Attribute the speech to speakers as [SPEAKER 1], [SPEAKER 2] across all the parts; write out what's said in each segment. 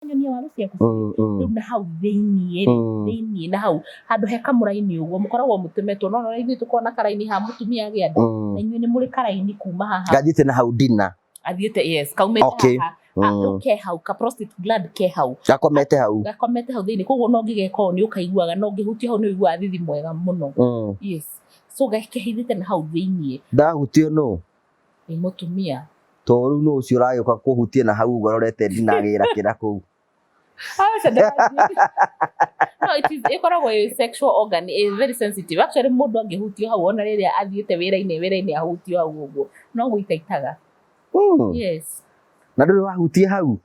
[SPEAKER 1] Nyonia waru ciaku rĩu na hau thĩiniĩ rĩ, thĩiniĩ na hau handũ he kamũraini ũguo mũkoragwo mũtemetwo no no ithuĩ tũkoragwo na karaini ha mũtumia agĩa nda na inyuĩ nĩ mũrĩ karaini kuma haha
[SPEAKER 2] Gathiĩte na hau ndina.
[SPEAKER 1] Athiĩte, yes, kaumĩte haha. Ah, rĩu ke hau ka prostate gland ke hau.
[SPEAKER 2] Gakomete hau.
[SPEAKER 1] Gakomete hau thĩiniĩ, koguo no ũngĩgeka ũũ nĩ ũkaiguaga, no ũngĩhutia hau nĩ ũiguaga thithi mwega mũno. Yes, so kehithĩte na hau thĩiniĩ.
[SPEAKER 2] Ndahutio nũ?
[SPEAKER 1] Nĩ mũtumia.
[SPEAKER 2] To rĩu nũ ũcio ũragĩũka kũhutia na hau ũguo arorete ndinagĩra kĩra kũu?
[SPEAKER 1] Aca, ndĩrathiĩ. No, it is, ĩkoragwo ĩ sexual organ, ĩ very sensitive. Actually mũndũ angĩhutio hau ona rĩrĩa athiĩte wĩra-inĩ ahutio hau ũguo, no gũitaitaga. Yes.
[SPEAKER 2] Na ndũrĩ wahutia hau?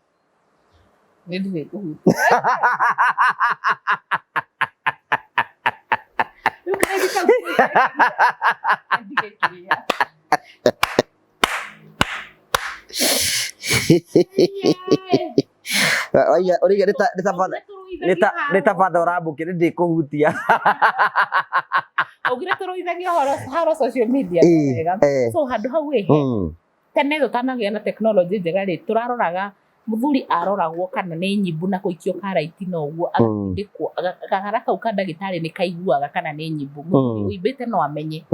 [SPEAKER 1] Nĩ ndirĩ ngũhutia. Rĩu karaini kau ndigĩkĩrĩa.
[SPEAKER 2] Waiga ũraiga nĩ ta batha nĩ ta batha ũrambũkĩra ndĩkũhutia.
[SPEAKER 1] Augire tũrũithagia ũhoro haro social media nĩ wega. So handũ hau ĩ, tene tũtanagĩa na tekinoronjĩ njega rĩ, tũraroraga mũthuri aroragwo kana nĩ nyimbu na gũikio karaitina ũguo agatindĩkwo gagara kau ka ndagĩtarĩ nĩ kaiguaga kana nĩ nyimbu. Mũthuri ũimbĩte no amenye.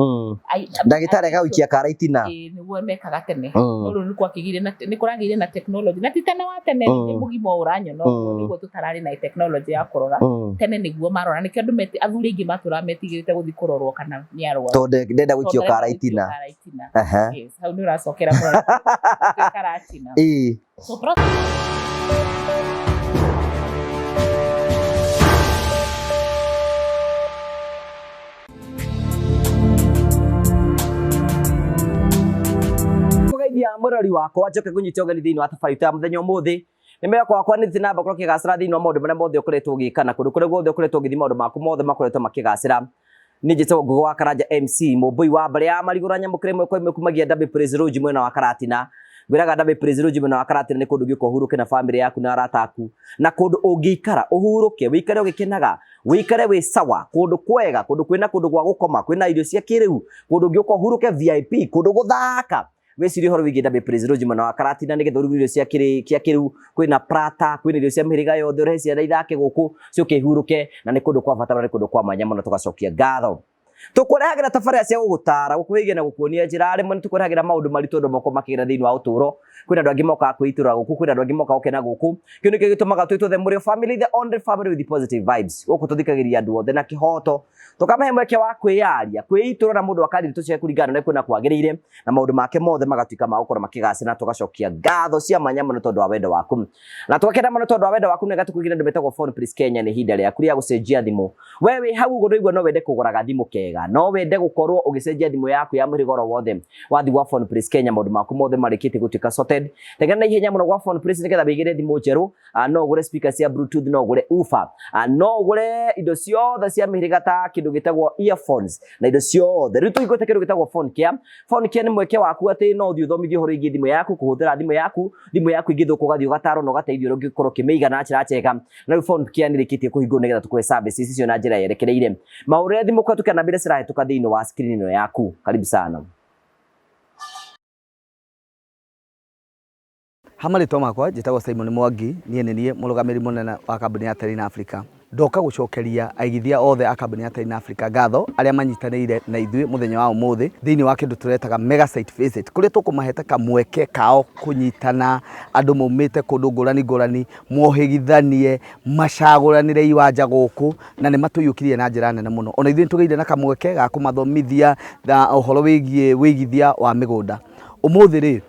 [SPEAKER 2] Ndagĩtarĩ agagũikia karaitina.
[SPEAKER 1] Ĩĩ nĩguo mekaga tene. No rĩu nĩ gwakĩgĩire na nĩ kũragĩire na tekinoronjĩ na ti tene wa tene nĩ mũgima ũyũ ũranyona ũguo nĩguo tũtararĩ na tekinoronjĩ ya kũrora. Tene nĩguo marora nĩkĩo andũ athuri aingĩ matũraga metigĩrĩte gũthiĩ kũrorwo kana nĩ arwaru.
[SPEAKER 2] Tondũ ndenda gũikio
[SPEAKER 1] Tondũ arenda
[SPEAKER 2] karaitina.
[SPEAKER 1] gũikio karaitina.
[SPEAKER 2] Aha.
[SPEAKER 1] Yes, hau nĩ ũracokera mũno karatina. So
[SPEAKER 2] Kũgeithia mũrori wakwa njoke ngũnyite ũgeni thĩinĩ wa tabarĩra ya mũthenya ũmũthĩ. Nĩ mwĩhoko wakwa nĩ thiĩ na mbere gũkorwo ũkĩgacĩra thĩinĩ wa maũndũ marĩa mothe ũkoretwo ũgĩka na kũndũ kũrĩa guothe ũkoretwo ũgĩthiĩ maũndũ maku mothe makoretwo makĩgacĩra. Niĩ njĩtagwo Ngũgĩ wa Karanja MC, mũmbũi wa mbarĩ ya Marigũra nyamũkĩra ĩmwe kwa ĩmwe kumagia Derby Praise Lodge mwena wa Karatina. Ngwĩraga Derby Praise Lodge mwena wa Karatina nĩ kũndũ ũngĩũka ũhurũke na bamĩrĩ yaku na arata aku, na kũndũ ũngĩikara ũhurũke, wĩikare ũgĩkenaga, wĩikare wĩ sawa, kũndũ kwega, kũndũ kwĩna kũndũ gwa gũkoma, kwĩna irio cia kĩrĩu, kũndũ ũngĩũka ũhurũke VIP, kũndũ gũthaka. Wĩcirie ũhoro wĩgiĩ Derby Praise Lodge mwena wa Karatina nĩgetha ũruge irio cia kĩrĩu, kwĩna prata, kwĩna irio cia mĩhĩrĩga yothe, ũrehe ciana ithake gũkũ, ciũke ihurũke, na nĩ kũndũ kwa bata na nĩ kũndũ kwa mwanya mũno tũgacokia ngatho. Tũkũrehagĩra tabarĩra cia gũgũtara, gũkũhĩgia na gũkuonia njĩra. Rĩmwe nĩ tũkũrehagĩra maũndũ maritũ andũ makoragwo makĩgera thĩinĩ wa ũtũũro. Kwĩna andũ angĩ mokaga kwĩitũrũra gũkũ, kwĩna andũ angĩ mokaga gũkena gũkũ. Kĩu nĩkĩo gĩtũmaga twĩtwo The Mũrĩo Family, the only family with positive vibes. Gũkũ tũthikagĩrĩria andũ othe na kĩhoto, tũkamahe mweke wa kwĩyaria, kwĩitũrũra na mũndũ akaria ndeto ciake kũringana na ũrĩa ekuona kwagĩrĩire, na maũndũ make mothe magatuĩka ma gũkorwo makĩgacĩra, na tũgacokia ngatho cia mwanya mũno tondũ wa wendo waku. Na tũgakena mũno tondũ wa wendo waku nĩ gatũkũigĩra andũ metagwo Phone Please Kenya. Nĩ ihinda rĩaku rĩa gũcenjia thimũ. We wĩ hau ũguo ndũigua no wende kũgũra gathimũ kega, no wende gũkorwo ũgĩcenjia thimũ yaku ya mũhĩrĩga oro wothe. Wathiĩ gwa Phone Please Kenya maũndũ maku mothe marĩkĩtie gũtuĩka sorted. Teng'era na ihenya mũno gwa Phone Please nĩgetha wĩgĩre thimũ njerũ. No ũgũre speaker cia bluetooth, no ũgũre woofer, no ũgũre indo ciothe cia mĩhĩrĩga ta kĩndũ gĩtagwo earphones na indo ciothe. Rĩu tũhingũrĩte kĩndũ gĩtagwo phone care. Phone care nĩ mweke waku atĩ no ũthiĩ ũthomithio ũhoro wĩgiĩ thimũ yaku, kũhũthĩra thimũ yaku, thimũ yaku ĩngĩthũka ũgathiĩ ũgatarwo na ũgateithio ũrĩa ũngĩkorwo ũkĩmĩiga na njĩra njega. Na rĩu phone care nĩ ĩrĩkĩtie kũhingũrwo nĩgetha tũkũhe services icio na njĩra yerekereire. Mahũrĩre thimũ kũhetũkĩra namba iria cirahĩtũka thĩinĩ wa screen ĩno yaku. Karibu sana.
[SPEAKER 3] Ha marĩtwa makwa njĩtagwo Simon Mwangi, niĩ nĩ niĩ mũrũgamĩrĩri mũnene wa kambuni ya Terrain Africa. Ndoka gũcokeria aigithia othe a kambuni ya Terrain Africa ngatho arĩa manyitanĩire na ithuĩ mũthenya wa ũmũthĩ thĩinĩ wa kĩndũ tũretaga mega site visit, kũrĩa tũkũmahete kamweke kao kũnyitana andũ maumĩte kũndũ ngũrani ngũrani, mohĩgithanie, macagũranĩre iwanja gũkũ na nĩ matũiyũkirie na njĩra nene mũno. Ona ithuĩ nĩ tũgĩire na kamweke ga kũmathomithia na ũhoro wĩgiĩ wĩigithia wa mĩgũnda. Ũmũthĩ rĩ,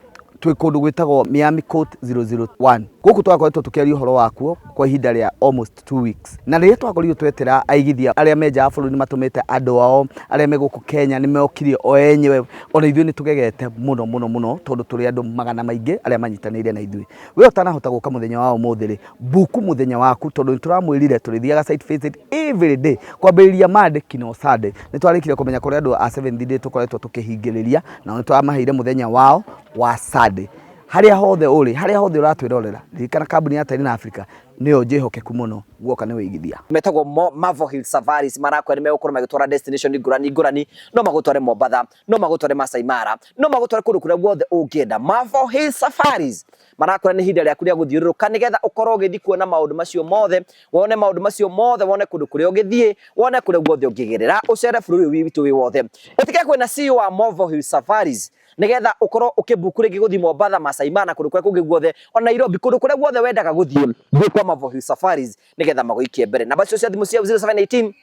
[SPEAKER 3] twĩ kũndũ gwĩtagwo Miami Court 001. Gũkũ twakoretwo tũkĩaria ũhoro wakuo kwa ihinda rĩa almost 2 weeks. Na rĩrĩa twakorirwo twetĩra aigithia arĩa me nja wa bũrũri nĩ matũmĩte andũ ao arĩa me gũkũ Kenya nĩ mokire o enyewe. Ona ithuĩ nĩ tũgegete mũno mũno mũno tondũ tũrĩ andũ magana maingĩ arĩa manyitanĩire na ithuĩ. We ũtanahota gũka mũthenya wa ũmũthĩ rĩ, book mũthenya waku tondũ nĩ tũramwĩrire tũrĩthiaga site visit every day kwambĩrĩria Monday kinya Sunday. Nĩ twarĩkire kũmenya kũrĩ andũ a Seventh Day tũkoretwo tũkĩhingĩrĩria nao nĩ tũramaheire mũthenya wao wa Sunday. Harĩa hothe ũrĩ, harĩa hothe ũratwĩrorera, ririkana kambuni ya Terina Africa nĩyo njĩhokeku mũno guoka nĩ wĩigithia.
[SPEAKER 2] Metagwo Marvel Hill Safaris, marakwĩra nĩ megũkorwo magĩtwara destination ngũrani ngũrani, no magũtware Mombatha, no magũtware Masai Mara, no magũtware kũndũ kũrĩa guothe ũngĩenda. Marvel Hill Safaris marakwĩra nĩ ihinda rĩaku rĩa gũthiũrũrũka nĩgetha ũkorwo ũgĩthiĩ kuona maũndũ macio mothe, wone maũndũ macio mothe, wone kũndũ kũrĩa ũngĩthiĩ, wone kũrĩa guothe ũngĩgerera, ũcere bũrũri ũyũ witũ wĩ wothe. Ũtige kwĩna CEO wa Marvel Hill Safaris nigetha ukorwo ukibuku ringi guthi Mombatha, Masai Mara, kundu kuria kungi guothe, ona Nairobi, kundu kuria guothe wendaga guthie, thie kwa Marvel Hill Safaris nigetha maguikie mbere. Namba icio cia thimu cia 0718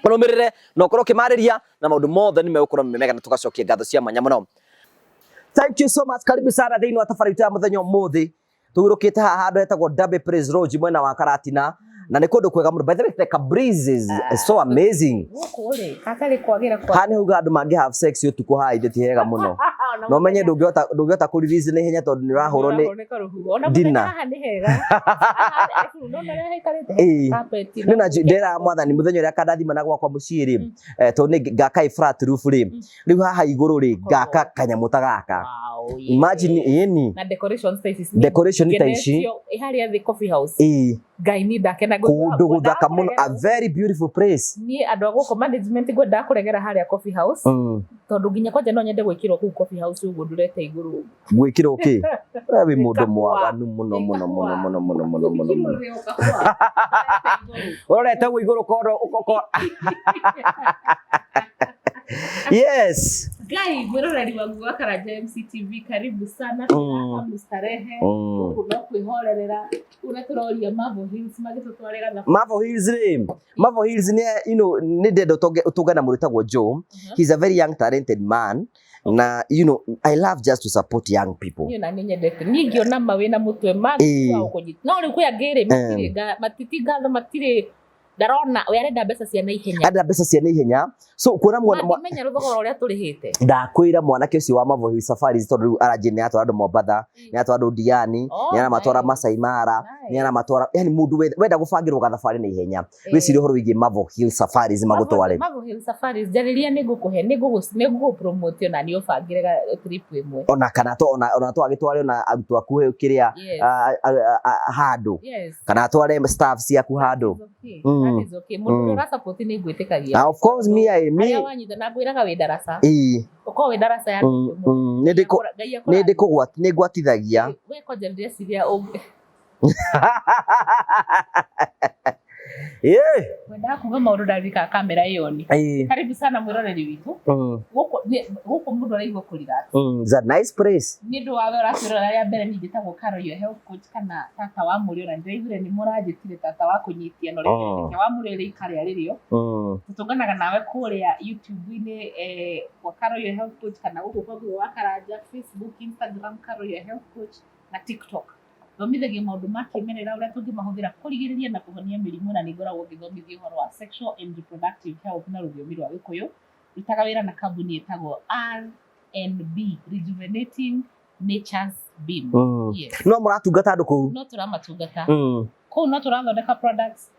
[SPEAKER 2] marumirire na ukorwo ukimariria na maundu mothe ni megukorwo me mega na tugacokia ngatho cia mwanya muno. Thank you so much. Karibu sana thiini wa thabarĩ itũ ya muthenya umuthi. Tuhurũkĩte haha handũ hetagwo Derby Praise Lodge mwena wa Karatina na nĩ kũndũ kwega mũno. By the way, the breeze is so amazing.
[SPEAKER 1] Gũkũ rĩ, hatarĩ kwagĩra kwa
[SPEAKER 2] Haha nĩ hauga andũ mangĩ have sex ũtukũ haha ithe ti hega mũno. Na ũmenye ndũngĩhota kũ release na ihenya tondũ nĩ ũrahũrwo nĩ
[SPEAKER 1] Ona
[SPEAKER 2] dinner.
[SPEAKER 1] mũthenya haha nĩ hega. Haha, nĩwona ũrĩa haikarĩte?
[SPEAKER 2] Ĩĩ.
[SPEAKER 1] Carpet
[SPEAKER 2] Nĩ na nderaga mwathani mũthenya ũrĩa akandathima na gwakwa mũciĩ rĩ, tondũ nĩ ngaka ĩ flat roof rĩ, rĩu haha igũrũ rĩ ngaka kanyamũ ta gaka.
[SPEAKER 1] Wow, yeah.
[SPEAKER 2] Imagine ĩni
[SPEAKER 1] Na decorations ta ici.
[SPEAKER 2] Decoration ta ici.
[SPEAKER 1] Ngenetio, ĩ harĩa thĩ coffee house.
[SPEAKER 2] Ĩĩ.
[SPEAKER 1] Ngai niĩ ndakena
[SPEAKER 2] Kũndũ gũthaka mũno, a very beautiful place.
[SPEAKER 1] Niĩ andũ a gũkũ management ngwendaga kũregera harĩa coffee house. Tondũ nginya kwanja no nyende gwĩkĩrwo kũu coffee house ũguo ndũrete igũrũ.
[SPEAKER 2] Gwĩkĩrwo kĩ? We wĩ mũndũ
[SPEAKER 1] Kahũa.
[SPEAKER 2] Mwaganu mũno mũno mũno mũno mũno mũno mũno mũno.
[SPEAKER 1] Gwĩkĩrwo kahũa.
[SPEAKER 2] Ũrorete ũguo igũrũ kondo ũko. Yes.
[SPEAKER 1] Ngai mwĩroreri wangu wa Karanja MCTV, karibu sana. Mustarehe. Gũkũ no kwĩhorerera ũrĩa tũroria Marvel Hills magĩtũtwarĩra thabarĩ.
[SPEAKER 2] Marvel Hills rĩ, Marvel Hills nĩ you know nĩ ndenda ũtũngana mũndũ wĩtagwo Joe. He's a very young talented man na you know I love just to support young people.
[SPEAKER 1] Niĩ ona nĩ nyendete, niĩ ngĩona ma wĩna mũtwe ma ũkũnyita, no rĩu kwĩ angĩ rĩ matirĩ matiti ngatho, matirĩ ndarona we arenda mbeca cia naihenya.
[SPEAKER 2] Arenda mbeca cia naihenya, so kuona mwana
[SPEAKER 1] mangĩmenya rũthogora ũrĩa tũrĩhĩte.
[SPEAKER 2] Ndakwĩra mwanake ũcio wa Marvel Hill Safaris, tondũ rĩu aranjĩ nĩ aratwara andũ Mombatha, nĩ aratwara andũ Diani, nĩ aramatwara Masai Mara, nĩ aramatwara, yani mũndũ wenda gũbangĩrwo gathabarĩ na ihenya, wĩcirie ũhoro wĩgiĩ Marvel Hill Safaris magũtware.
[SPEAKER 1] Marvel Hill Safaris, njarĩria, nĩ ngũkũhe, nĩ ngũgũ promote ona nĩ ũbangĩre trip ĩmwe.
[SPEAKER 2] Ona kana to ona to agĩtware ona arutwo aku kĩrĩa handũ kana atware staff ciaku handũ.
[SPEAKER 1] That is okay. Mũndũ ũrĩa ũrasupport nĩ ngwĩtĩkagia.
[SPEAKER 2] Of course me I me
[SPEAKER 1] Harĩa wanyita na ngwĩraga wĩ ndaraca. Ũkorwo wĩ ndaraca ya
[SPEAKER 2] Nĩ ndĩkũ nĩ ndĩkũgwat nĩ ngwatithagia.
[SPEAKER 1] We kwanja ndĩreciria ũngĩ. Ngwendaga kuga maũndũ ndarika kamera ĩyo ni. Karibu sana mwĩroreri witũ. Gũkũ gũkũ mũndũ araigua kũ relax.
[SPEAKER 2] It's a nice place.
[SPEAKER 1] Nĩ ũndũ wa we ũratwĩrora rĩa mbere, niĩ njĩtagwo Carol, your health coach, kana tata wa mũrĩo, na ndĩraiguire nĩ mũranjĩtire tata wa kũnyitia na ũrĩa wa mũrĩo rĩikara rĩrĩo. Tũtũnganaga nawe kũrĩa YouTube-inĩ kwa Carol your health coach, kana gũkũ kwa Google wa Karanja, Facebook, Instagram, Carol your health coach, na TikTok. Thomithagia maũndũ ma kĩmerera, ũrĩa tũngĩmahũthĩra kũrigĩrĩria na kũhonia mĩrimũ, na nĩ ngoragwo ngĩthomithia ũhoro wa sexual and reproductive health na rũthiomi rwa Gĩkũyũ. Rutaga wĩra na kambuni ĩtagwo RNB, Rejuvenating Nature's Beam. Yes.
[SPEAKER 2] No mũratungata andũ kũu?
[SPEAKER 1] No tũramatungata kũu, no tũrathondeka products,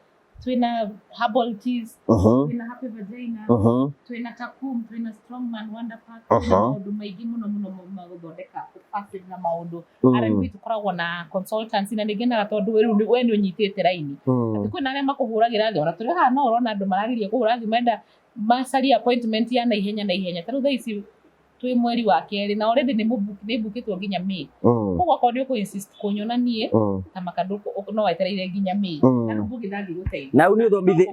[SPEAKER 1] twĩna herbal teas, twĩna Happy Vagina, twĩna Takum, twĩna Strongman Wonder Pack, twĩna maũndũ maingĩ mũno mũno ma gũthondeka kũbacĩrĩra maũndũ. R&B tũkoragwo na consultancy, na nĩngenaga tondũ rĩu we nĩ ũnyitĩte raini, atĩ kwĩna arĩa makũhũragĩra thimũ, ona tũrĩ haha no ũrona andũ marageria kũhũra thimũ, menda macarie appointment ya naihenya naihenya. Ta rĩu thaa ici twĩ mweri wa kerĩ na already nĩ mbukĩtwo nginya May. Koguo akorwo nĩ ũkũ insist kũnyona niĩ ta makandũ, no wetereire nginya May, na rĩu ngũgĩ ndangĩgũteithia.
[SPEAKER 2] Na rĩu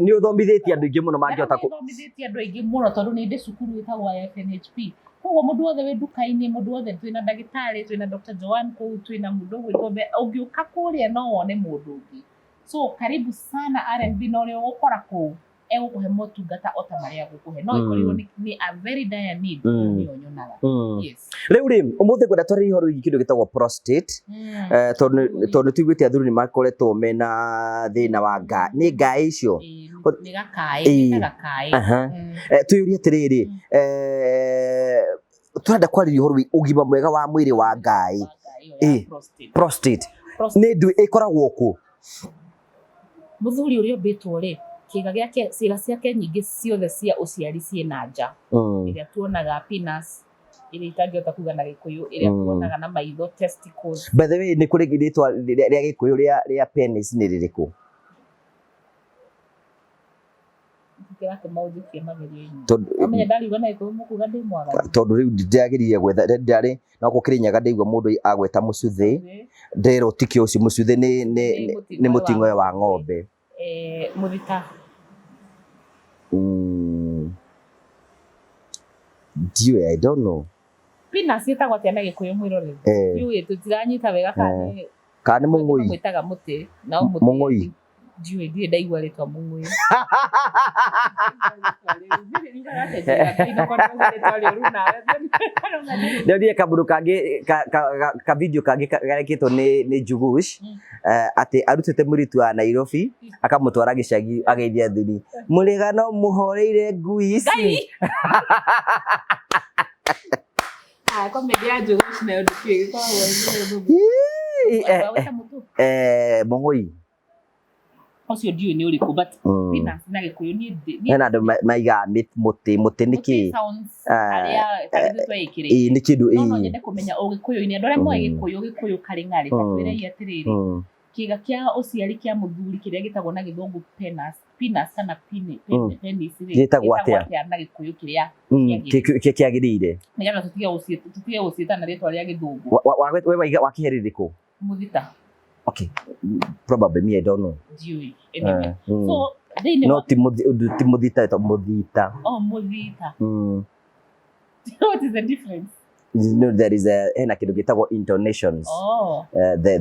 [SPEAKER 2] nĩ ũthomithĩtie andũ aingĩ mũno mangĩhota
[SPEAKER 1] kũ thomithĩtie andũ aingĩ mũno, tondũ nĩ ndĩ cukuru ĩtagwo IFNHP. Koguo mũndũ wothe wĩ nduka-inĩ, mũndũ wothe, twĩna ndagĩtarĩ, twĩna Dr. Joan kũu, twĩna mũndũ ũgwĩtwo ũngĩũka kũrĩa no wone mũndũ ũngĩ. So karibu sana R&B, na ũrĩa ũgũkora kũu egũkũhe motungata o ta marĩa agũkũhe, no ĩkorirwo nĩ a very dire need, nĩyo nyonaga. Yes.
[SPEAKER 2] Rĩu rĩ, ũmũthĩ ngwenda twarĩrie ũhoro wĩgiĩ kĩndũ gĩtagwo prostate, tondũ nĩ tũiguĩte athuri nĩ makoretwo mena thĩna wa nga nĩ ngaĩ icio.
[SPEAKER 1] Nĩ gakaĩ, nĩ gakaĩ.
[SPEAKER 2] Twĩyũrie atĩrĩrĩ, tũrenda kwarĩria ũhoro wĩ ũgima mwega wa mwĩrĩ wa ngaĩ.
[SPEAKER 1] Prostate.
[SPEAKER 2] Prostate nĩ ndũ ĩkoragwo kũ?
[SPEAKER 1] Mũthuri ũrĩa ũmbĩtwo rĩ, kĩga gĩake, ciĩga ciake nyingĩ ciothe cia ũciari ciĩna nja, ĩrĩa tuonaga penis, Ĩrĩa itangĩhota kuga na Gĩkũyũ, ĩrĩa tuonaga na maitho, testicles.
[SPEAKER 2] By the way, nĩ kũrĩ rĩtwa rĩa Gĩkũyũ rĩa penis nĩ rĩrĩkũ?
[SPEAKER 1] Kĩratũma ũnjĩkie magerio-inĩ.
[SPEAKER 2] Tondũ
[SPEAKER 1] Wamenya ndariuga na Gĩkũyũ mũkuga ndĩ mwaganu.
[SPEAKER 2] Tondũ rĩu ndĩrageririe gwetha, ndarĩ no gũkĩrĩ nyaga ndaigua mũndũ agweta mũcuthĩ, nderwo tikĩ ũcio mũcuthĩ nĩ mũting'oe wa ng'ombe.
[SPEAKER 1] Mũthita.
[SPEAKER 2] Ndiũĩ, I don't know.
[SPEAKER 1] Penis ĩtagwo atĩa na Gĩkũyũ, mwĩroreri? Ndiũĩ, tũtiranyita wega kana nĩ
[SPEAKER 2] Kana nĩ mũng'ũi?
[SPEAKER 1] Mwĩtaga mũtĩ no mũtĩ.
[SPEAKER 2] Mũng'ũi.
[SPEAKER 1] Ndiũĩ, ndirĩ ndaigua rĩtwa mũng'ũi.
[SPEAKER 2] Ndonire kabũndũ kangĩ ka video kangĩ garekĩtwo nĩ Njugush, atĩ arutĩte mũirĩtu wa Nairobi akamũtwara gĩcagi, ageithia athuri, mũrĩga no mũhoreire ngui ici.
[SPEAKER 1] Ngai! Ah, comedy ya Njugush nayo ndĩkĩũĩ ĩkoragwo ĩ
[SPEAKER 2] Ii,
[SPEAKER 1] Wawĩta mũtũ?
[SPEAKER 2] Mũng'ũi.
[SPEAKER 1] Ũcio ndiũĩ nĩ ũrĩkũ, but penis na Gĩkũyũ niĩ
[SPEAKER 2] Hena andũ maigaga mũtĩ nĩ
[SPEAKER 1] Mũtĩ
[SPEAKER 2] kĩ?
[SPEAKER 1] sounds
[SPEAKER 2] Ah,
[SPEAKER 1] harĩa tarĩ ithuĩ twĩĩkĩrĩte.
[SPEAKER 2] Ĩĩ, nĩ kĩndũ
[SPEAKER 1] No
[SPEAKER 2] ĩĩ.
[SPEAKER 1] nyende kũmenya ũgĩkũyũ-inĩ, andũ arĩa moĩ Gĩkũyũ, Gĩkũyũ karĩng'arĩ, ta twĩrei atĩrĩrĩ, kĩga kĩa ũciari kĩa mũthuri kĩrĩa gĩtagwo na Gĩthũngũ penis, penis kana penis rĩ,
[SPEAKER 2] Gĩtagwo atĩa?
[SPEAKER 1] Gĩtagwo atĩa na Gĩkũyũ kĩrĩa kĩagĩrĩire?
[SPEAKER 2] Kĩagĩrĩire.
[SPEAKER 1] Nĩgetha tũtige gũciĩta na rĩtwa rĩa Gĩthũngũ.
[SPEAKER 2] We waiga wakĩhe rĩrĩkũ?
[SPEAKER 1] Mũthita.
[SPEAKER 2] Okay. Probably me, I don't know.
[SPEAKER 1] Ndiũĩ. Anyway. So, thĩinĩ
[SPEAKER 2] No
[SPEAKER 1] wa
[SPEAKER 2] ti mũthita, ĩtagwo mũthita.
[SPEAKER 1] Oh, mũthita. What is the difference?
[SPEAKER 2] No, there is a hena kĩndũ gĩtagwo intonations.
[SPEAKER 1] Oh.
[SPEAKER 2] The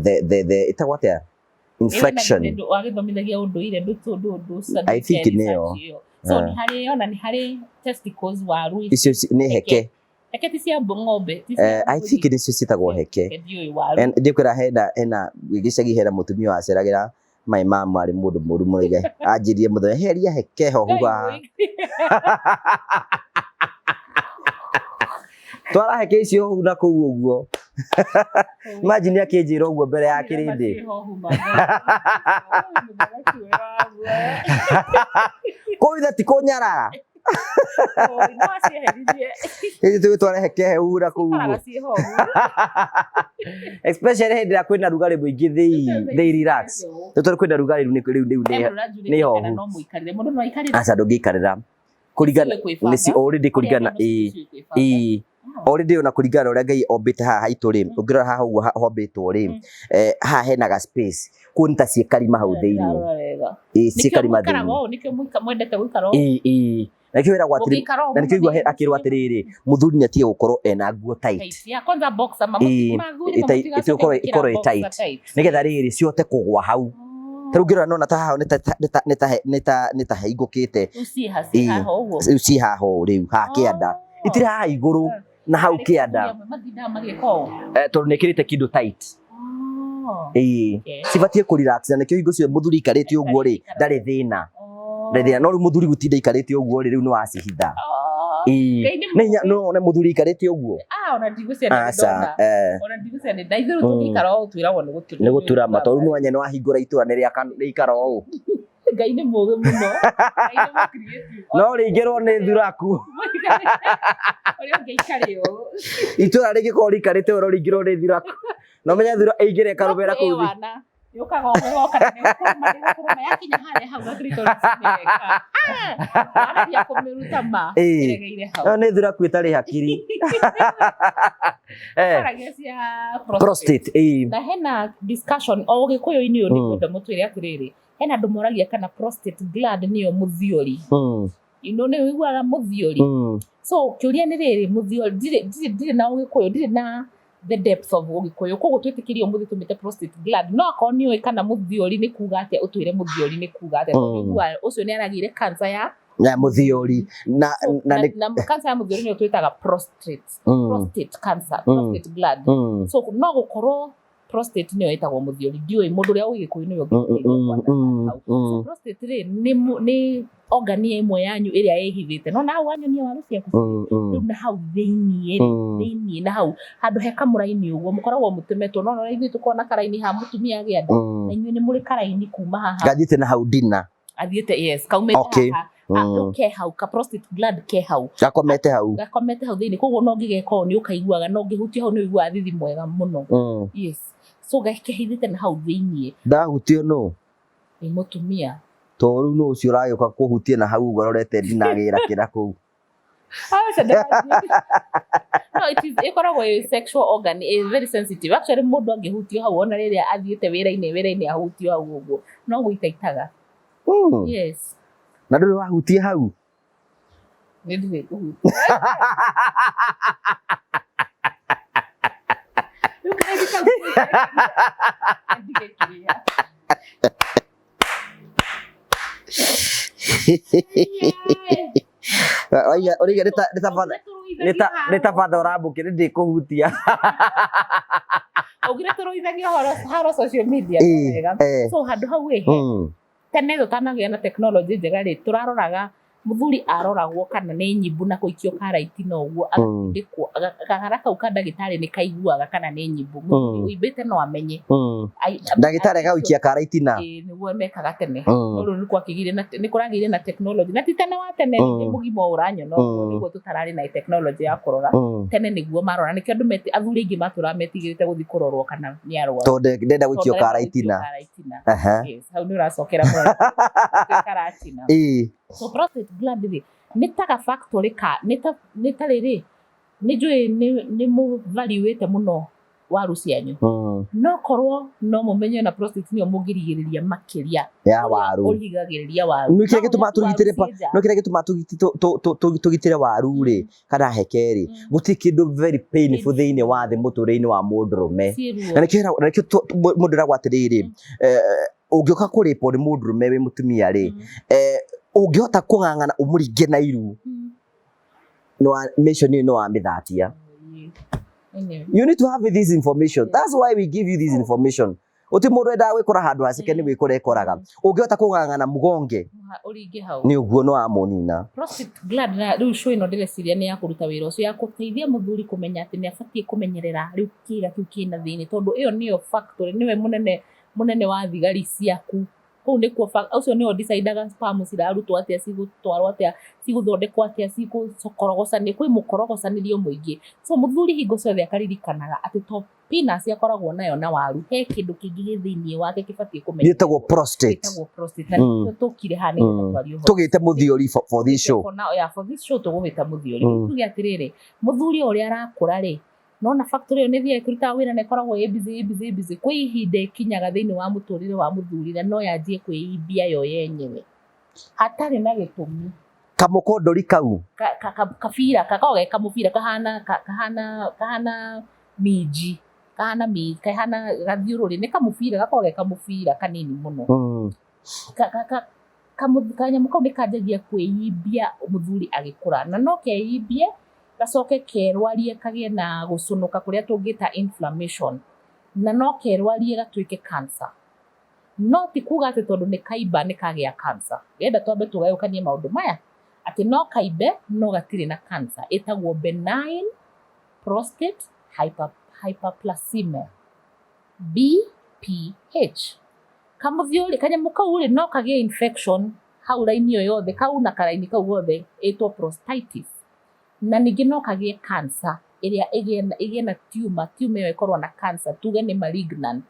[SPEAKER 2] ĩtagwo atĩa? Inflection.
[SPEAKER 1] Wagĩthomithagia ũndũire ndũ
[SPEAKER 2] I think nĩyo.
[SPEAKER 1] So nĩ harĩ ona nĩ harĩ testicles, waru ici.
[SPEAKER 2] Icio nĩ heke.
[SPEAKER 1] Heke ti cia ng'ombe, ti cia
[SPEAKER 2] I think nĩcio ciĩtagwo heke.
[SPEAKER 1] Ndiũĩ waru.
[SPEAKER 2] And ndikwĩra hena gĩcagi hena mũtumia waceragĩra my mom, arĩ mũndũ mũru mũno, anjĩrire mũthenya heria heke hohu haha. Twara heke icio hohu na kũu ũguo. Imagine akĩnjĩra ũguo mbere ya kĩrĩndĩ. Kũu ithe ti kũnyarara. Ĩĩ, tũgĩtwara heke hehu na kũu ũguo. Especially hĩndĩ ĩrĩa kwĩna rugarĩ mũingĩ, they relax. Tondũ kwĩna rugarĩ rĩu nĩ hohu.
[SPEAKER 1] Mũndũ no aikarĩre.
[SPEAKER 2] Aca, ndũngĩikarĩra. Kũringana
[SPEAKER 1] Nĩciũĩ
[SPEAKER 2] nĩ ci already kũringana ĩĩ already ona kũringana na ũrĩa Ngai ombĩte haha haitũ rĩ, ũngĩrora haha ũguo hombĩtwo rĩ, haha hena ga space kũu nĩ ta ciĩkarima hau thĩinĩ. Ĩĩ,
[SPEAKER 1] Nĩkĩo
[SPEAKER 2] ciĩkarima
[SPEAKER 1] mũikaraga
[SPEAKER 2] thĩinĩ.
[SPEAKER 1] ũũ, nĩkĩo mwendete gũikara ũũ.
[SPEAKER 2] Ĩĩ ĩĩ, na nĩkĩo wĩragwo atĩrĩ
[SPEAKER 1] Mũngĩikara ũũ
[SPEAKER 2] na nĩkĩo
[SPEAKER 1] mũno
[SPEAKER 2] igua akĩrwo atĩrĩrĩ, mũthuri nĩ atige gũkorwo ena nguo tight.
[SPEAKER 1] Tight. Yeah, kwanza boxer,
[SPEAKER 2] Ĩĩ,
[SPEAKER 1] mathuri mamatigacoke gwĩkĩra
[SPEAKER 2] ĩkorwo ĩ
[SPEAKER 1] boxer
[SPEAKER 2] tight.
[SPEAKER 1] tight.
[SPEAKER 2] Nĩgetha rĩrĩ cihote kũgwa hau.
[SPEAKER 1] Oh.
[SPEAKER 2] Ta rĩu ngĩrora nona ta haha nĩ ta heingũkĩte.
[SPEAKER 1] Rĩu ciĩha ciĩ haha ũguo.
[SPEAKER 2] Rĩu ciĩ haha ũũ rĩu haha kĩanda.
[SPEAKER 1] Oh.
[SPEAKER 2] Itirĩ haha igũrũ na hau
[SPEAKER 1] Harĩ
[SPEAKER 2] kĩanda.
[SPEAKER 1] athuri amwe matindaga magĩka ũũ.
[SPEAKER 2] Tondũ nĩ ĩkĩrĩte kĩndũ tight.
[SPEAKER 1] Oh.
[SPEAKER 2] Ĩĩ.
[SPEAKER 1] Okay.
[SPEAKER 2] Cibatiĩ kũ relax na nĩkĩo hingo ciothe mũthuri aikarĩte ũguo rĩ, ndarĩ thĩna.
[SPEAKER 1] Oh.
[SPEAKER 2] Ndarĩ thĩna. No rĩu mũthuri gũtinda aikarĩte ũguo rĩ, rĩu nĩ wacihitha.
[SPEAKER 1] Oh.
[SPEAKER 2] Ĩĩ.
[SPEAKER 1] Ngai nĩ
[SPEAKER 2] Nĩ hinya
[SPEAKER 1] mũũgĩ.
[SPEAKER 2] no one mũthuri aikarĩte ũguo.
[SPEAKER 1] Ah, ona ndigwĩciria nĩ
[SPEAKER 2] Aca.
[SPEAKER 1] ndona. Ona ndigwĩciria nĩ ithuĩ rĩu tũngĩikara ũũ twĩragwo nĩ gũtura.
[SPEAKER 2] Nĩ gũturama tondũ rĩu nĩ wahingũra itũra nĩ rĩikara ũũ.
[SPEAKER 1] Ngai nĩ mũũgĩ mũno. Ngai nĩ mũcreative.
[SPEAKER 2] No rĩingĩrwo nĩ thuraku.
[SPEAKER 1] Ũrĩa ũngĩikare ũũ.
[SPEAKER 2] Itũra rĩngĩkorwo rĩikarĩte ũũ no rĩingĩrwo nĩ thuraku. No menya thura ĩingĩre ĩkarũmĩra kũu thĩ.
[SPEAKER 1] Wana. Yũkaga ũguo ĩgoka na nĩgũkũrũma nĩgũkũrũma yakinya harĩa hau ga clitoris nĩreka. Ah! Wararia kũmĩruta ma.
[SPEAKER 2] Ĩĩ.
[SPEAKER 1] Ĩregeire hau.
[SPEAKER 2] No nĩ thuraku ĩtarĩ hakiri.
[SPEAKER 1] Twaragia cia prostate.
[SPEAKER 2] Prostate, ĩĩ.
[SPEAKER 1] Na hena discussion o Gĩkũyũ-inĩ ũyũ, nĩngwenda mũtwĩre atĩrĩrĩ, hena andũ moragia kana prostate gland nĩyo mũthiori. You know, nĩ ũiguaga mũthiori. So kĩũria nĩ rĩrĩ, mũthiori, ndirĩ na Ũgĩkũyũ, ndirĩ na the depth of Ũgĩkũyũ, koguo twĩtĩkĩrie ũmũthĩ tũmĩte prostate gland, no akorwo nĩ ũĩ kana mũthiori nĩ kuga atĩa, ũtwĩre mũthiori nĩ kuga atĩa, tondũ ũiguaga ũcio nĩ aragĩire cancer ya
[SPEAKER 2] Na mũthiori na
[SPEAKER 1] So,
[SPEAKER 2] na nĩ
[SPEAKER 1] na cancer ya mũthiori nĩyo twĩtaga prostate, prostate cancer, prostate gland. So no gũkorwo prostate nĩyo ĩtagwo mũthiori, ndiũĩ, mũndũ ũrĩa ũĩ Gĩkũyũ nĩwe ũngĩtũteithia kwananga hau. So prostate rĩ nĩ organ ĩmwe yanyu ĩrĩa ĩhithĩte, no na hau wanyonia waru ciaku rĩu na hau thĩiniĩ rĩ, thĩiniĩ na hau handũ he kamũraini ũguo mũkoragwo mũtemetwo, no no ithuĩ tũkoragwo na karaini ha mũtumia agĩa nda, na inyuĩ nĩ mũrĩ karaini kuma haha
[SPEAKER 2] Gathiĩte na hau ndina.
[SPEAKER 1] Athiĩte, yes, kaumĩte
[SPEAKER 2] Okay.
[SPEAKER 1] haha. Rĩu ke hau ka prostate gland ke hau.
[SPEAKER 2] Gakomete hau.
[SPEAKER 1] Gakomete hau thĩinĩ, koguo no ũngĩgeka ũũ nĩ ũkaiguaga, na ũngĩhutia hau nĩ ũiguaga thithi mwega mũno. Yes, so kehithĩte na hau thĩinĩ.
[SPEAKER 2] Ndahutio nũ?
[SPEAKER 1] Nĩ mũtumia.
[SPEAKER 2] To rĩu nũ ũcio ũragĩũka kũhutia na hau ũguo arorete ndinagĩra kĩra kũu?
[SPEAKER 1] Aca, ndĩrathiĩ. No, it is, ĩkoragwo ĩ sexual organ, ĩ very sensitive. Actually, mũndũ angĩhutio hau ona rĩrĩa athiĩte wĩra-inĩ, wĩra-inĩ ahutio hau ũguo, no gũitaitaga. Yes.
[SPEAKER 2] Na ndũrĩ wahutia hau?
[SPEAKER 1] Nĩ ndirĩ ngũhutia. Rĩu kaĩ kau ndige kĩrĩa.
[SPEAKER 2] Waiga ũraiga nĩ ta nĩ ta batha nĩ ta nĩ ta batha ũrambũkĩra ndĩkũhutia.
[SPEAKER 1] Augire tũrũithagia ũhoro haro social media wega. So handũ hau ĩ, tene tũtanagĩa na tekinoronjĩ njega rĩ, tũraroraga mũthuri aroragwo kana nĩ nyimbu na gũikio karaiti na ũguo agatindĩkwo, gakara kau ka ndagĩtarĩ nĩ kaiguaga kana nĩ nyimbu. Mũthuri ũimbĩte no amenye.
[SPEAKER 2] Ndagĩtarĩ agagũikia karaitina.
[SPEAKER 1] Ĩĩ, nĩguo mekaga tene. No rĩu nĩkwakĩgĩire na nĩkũragĩire na tekinoronjĩ, na ti tene wa tene, nĩ mũgima ũyũ ũranyona ũguo, nĩguo tũtararĩ na tekinoronjĩ ya kũrora. Tene nĩguo marora, nĩkĩo andũ athuri aingĩ matũraga metigĩrĩte gũthiĩ kũrorwo kana nĩ arwaru.
[SPEAKER 2] Tondũ ndenda gũikio karaitina.
[SPEAKER 1] Karatina. Yes, hau nĩ ũracokera mũno. Karatina. So prostate gland rĩ, nĩ ta ga factory ka, nĩ ta, nĩ ta rĩrĩ, nĩ njũĩ nĩ mũvaliuĩte mũno waru cianyu. No korwo no mũmenye na prostate nĩyo mũngĩrigĩrĩria makĩria
[SPEAKER 2] ya waru.
[SPEAKER 1] Ũrigagĩrĩria waru.
[SPEAKER 2] Nĩ kĩrĩa gĩtũmaga tũgitĩre pa, no kĩrĩa gĩtũmaga tũgitĩre waru rĩ, kana heke rĩ, gũtirĩ kĩndũ very painful thĩinĩ wa thĩ mũtũrĩre-inĩ wa mũndũrũme. Na nĩkĩo na nĩkĩo mũndũ eragwo atĩrĩrĩ, ũngĩũka kũrĩpwo nĩ mũndũrũme wĩ mũtumia rĩ, ũngĩhota kũng'ang'ana ũmũringe na iru, mission ĩyo nĩ wamĩthatia. You need to have this information. That's why we give you this information. Uti mundu endaga gwikora handu haceke ni gwikora ekoraga. Ungihota kung'ang'ana mugonge
[SPEAKER 1] ũringe hau
[SPEAKER 2] ni uguo no amunina.
[SPEAKER 1] Prostate gland na rĩu show ĩno ndĩreciria nĩ ya kũruta wĩra ũcio, ya gũteithia mũthuri kũmenya atĩ nĩ abatiĩ kũmenyerera rĩu kĩga kĩu kĩna thĩinĩ, tondũ ĩyo nĩyo factory, nĩwe mũnene mũnene wa thigari ciaku. Kũu nĩkuo ũcio nĩwe ũdecidaga sperm cirarutwo atĩa, cigũtwarwo atĩa, cigũthondekwo atĩa, cigũkorogocanio, kwĩ mũkorogocanĩrio mũingĩ. So mũthuri hingo ciothe akaririkanaga atĩ to penis akoragwo nayo na waru, he kĩndũ kĩngĩ gĩ thĩinĩ wake kĩbatiĩ kũmenyererwo.
[SPEAKER 2] Gĩtagwo prostate.
[SPEAKER 1] Gĩtagwo prostate. Na nĩkĩo tũkire haha nĩgetha twarie ũhoro.
[SPEAKER 2] Tũgĩte mũthiori for this show.
[SPEAKER 1] For now, yeah, for this show tũgũgĩta mũthiori. Tuge atĩrĩrĩ, mũthuri o ũrĩa arakũra rĩ, nona factory ĩyo nĩ ĩthiaga ĩkĩrutaga wĩra na ĩkoragwo ĩ busy, ĩ busy, ĩ busy. Kwĩ ihinda ĩkinyaga thĩinĩ wa mũtũrĩre wa mũthuri na no yanjie kwĩimbia yo yenyewe hatarĩ na gĩtũmi.
[SPEAKER 2] Kamũkondori kau.
[SPEAKER 1] Kabira, gakoragwo ge kamũbira kahana, kahana, kahana minji, kahana minji, kahana gathiũrũrĩ, nĩ kamũbira, gakoragwo ge kamũbira kanini mũno. Kanyamũ kau nĩ kanjagia kwĩimbia mũthuri agĩkũra, na no keimbie gacoke kerwarie kagĩe na gũcũnũka kũrĩa tũngĩta inflammation, na no kerwarie gatuĩke cancer. No ti kuga atĩ tondũ nĩ kaimba nĩ kagĩa cancer. Ndĩrenda twambe tũgayũkanie maũndũ maya, atĩ no kaimbe no gatirĩ na cancer. Ĩtagwo benign prostate hyperplasia, BPH. Kamũthiũrĩ, kanyamũ kau rĩ, no kagĩe infection hau raini ĩyo yothe, kau na karaini kau gothe, ĩtwo prostatitis. Na ningĩ no kagĩe cancer ĩrĩa ĩgĩe na tumor, tumor ĩyo ĩkorwo na cancer, tuge nĩ malignant.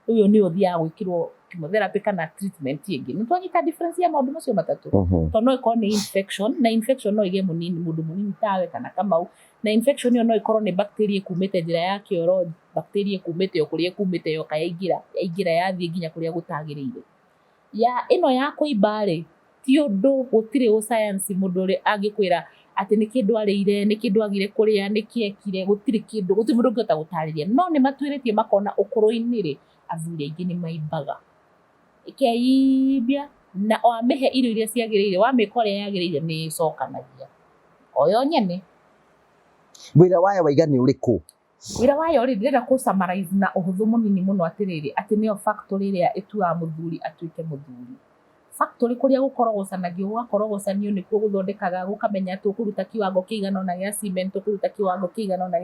[SPEAKER 1] Ũyũ nĩ ũthiaga gwĩkĩrwo chemotherapy kana treatment ĩngĩ. Nĩ twanyita difference ya maũndũ macio matatũ? Tondũ no ĩkorwo nĩ infection, na infection no ĩgĩe mũnini, mũndũ mũnini tawe kana Kamau, na infection ĩyo no ĩkorwo nĩ bacteria ĩkumĩte njĩra ya kĩoro, bacteria ĩkumĩte o kũrĩa ĩkumĩte yoka yaingĩra, yaingĩra yathiĩ nginya kũrĩa gũtagĩrĩire. Ya ĩno ya kũimba rĩ, ti ũndũ, gũtirĩ ũcayanci mũndũ ũrĩa angĩkwĩra atĩ nĩ kĩndũ arĩire, nĩ kĩndũ agire kũrĩa, nĩ kĩ ekire, gũtirĩ kĩndũ, gũtirĩ mũndũ ũngĩhota gũtarĩria. No nĩ matuĩrĩtie makona ũkũrũ-inĩ rĩ, athuri aingĩ nĩ maimbaga. Ĩkeimbia, na wamĩhe irio iria ciagĩrĩire, wamĩka ũrĩa yagĩrĩire nĩ ĩcokanagia. O yo nyene.
[SPEAKER 2] Wĩra wayo waiga nĩ ũrĩkũ?
[SPEAKER 1] Wĩra wayo rĩ, ndĩrenda kũ summarize na ũhũthũ mũnini mũno atĩrĩrĩ, atĩ nĩyo factory ĩrĩa ĩtuaga mũthuri atuĩke mũthuri. Factory kũrĩa gũkorogocanagio, gũgakorogocanio nĩkuo gũthondekaga, gũkamenya tũkũruta kiwango kĩigana ũna gĩa cement, tũkũruta kiwango kĩigana ũna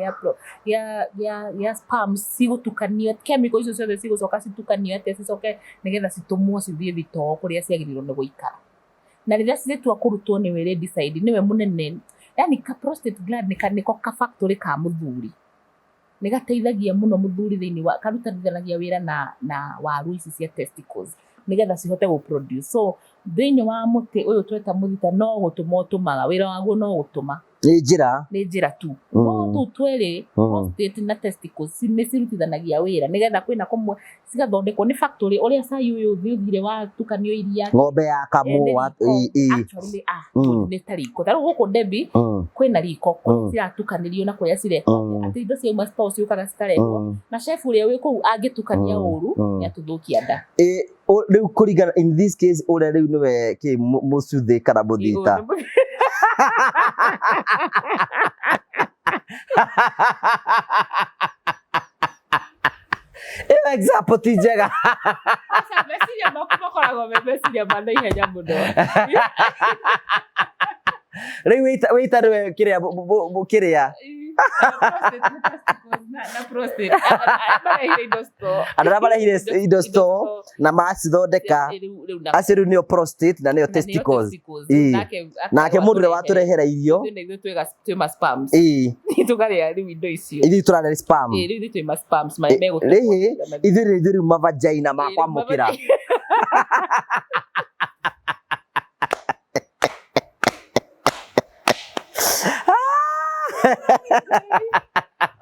[SPEAKER 1] gĩa sperms, cigũtukanio, chemical icio ciothe cigũcoka citukanio atĩa, cicoke nĩgetha citũmwo cithiĩ thitoo kũrĩa ciagĩrĩirwo nĩ gũikara. Na rĩrĩa citua kũrutwo nĩwe lady side, nĩwe mũnene. Yani ka prostate gland nĩ nĩko ka factory ka mũthuri. Nĩ gateithagia mũno mũthuri thĩinĩ wa karutithanagia wĩra na waru ici cia testicles nĩgetha cihote gũ produce. So thĩinĩ wa mũtĩ ũyũ tweta mũthita no gũtũma ũtũmaga, wĩra waguo no gũtũma.
[SPEAKER 2] Nĩ njĩra.
[SPEAKER 1] Nĩ njĩra tu. No tũu twĩrĩ prostate na testicles nĩ cirutithanagia wĩra nĩgetha kwĩna kũmwe cigathondekwo nĩ factory ũrĩa cai ũyũ ũthire watukanio iria.
[SPEAKER 2] Ng'ombe ya kamũ.
[SPEAKER 1] Actually nĩ ta riko. Ta rĩu gũkũ Debbie kwĩna riko kũrĩa ciratukanĩrio na kũrĩa cirekwo. Atĩ indo ciauma store ciũkaga cikarehwo. Na chef ũrĩa wĩ kũu angĩtukania ũru nĩ atũthũkia nda.
[SPEAKER 2] Rĩu kũringana in this case ũrĩa rĩu nĩwe kĩ mũcuthĩ kana mũthita. Ĩyo example ti njega.
[SPEAKER 1] Aca, meciria maku makoragwo me meciria ma naihenya mũno.
[SPEAKER 2] Rĩu wĩita nĩwe kĩrĩa kĩrĩa.
[SPEAKER 1] Na prostate. Marehire indo store.
[SPEAKER 2] Andũ arĩa marehire indo store na macithondeka acio rĩu nĩo prostate na nĩo testicles. Nake mũndũ ũrĩa watũrehera irio.
[SPEAKER 1] Ithuĩ twĩ ma sperms. Tũkarĩa rĩu indo icio.
[SPEAKER 2] Ithuĩ tũrarĩa sperm.
[SPEAKER 1] Rĩu ithuĩ twĩ ma sperms marĩa megũtũma.
[SPEAKER 2] Rĩhĩ ithuĩ rĩu ma vagina ma kwamũkĩra.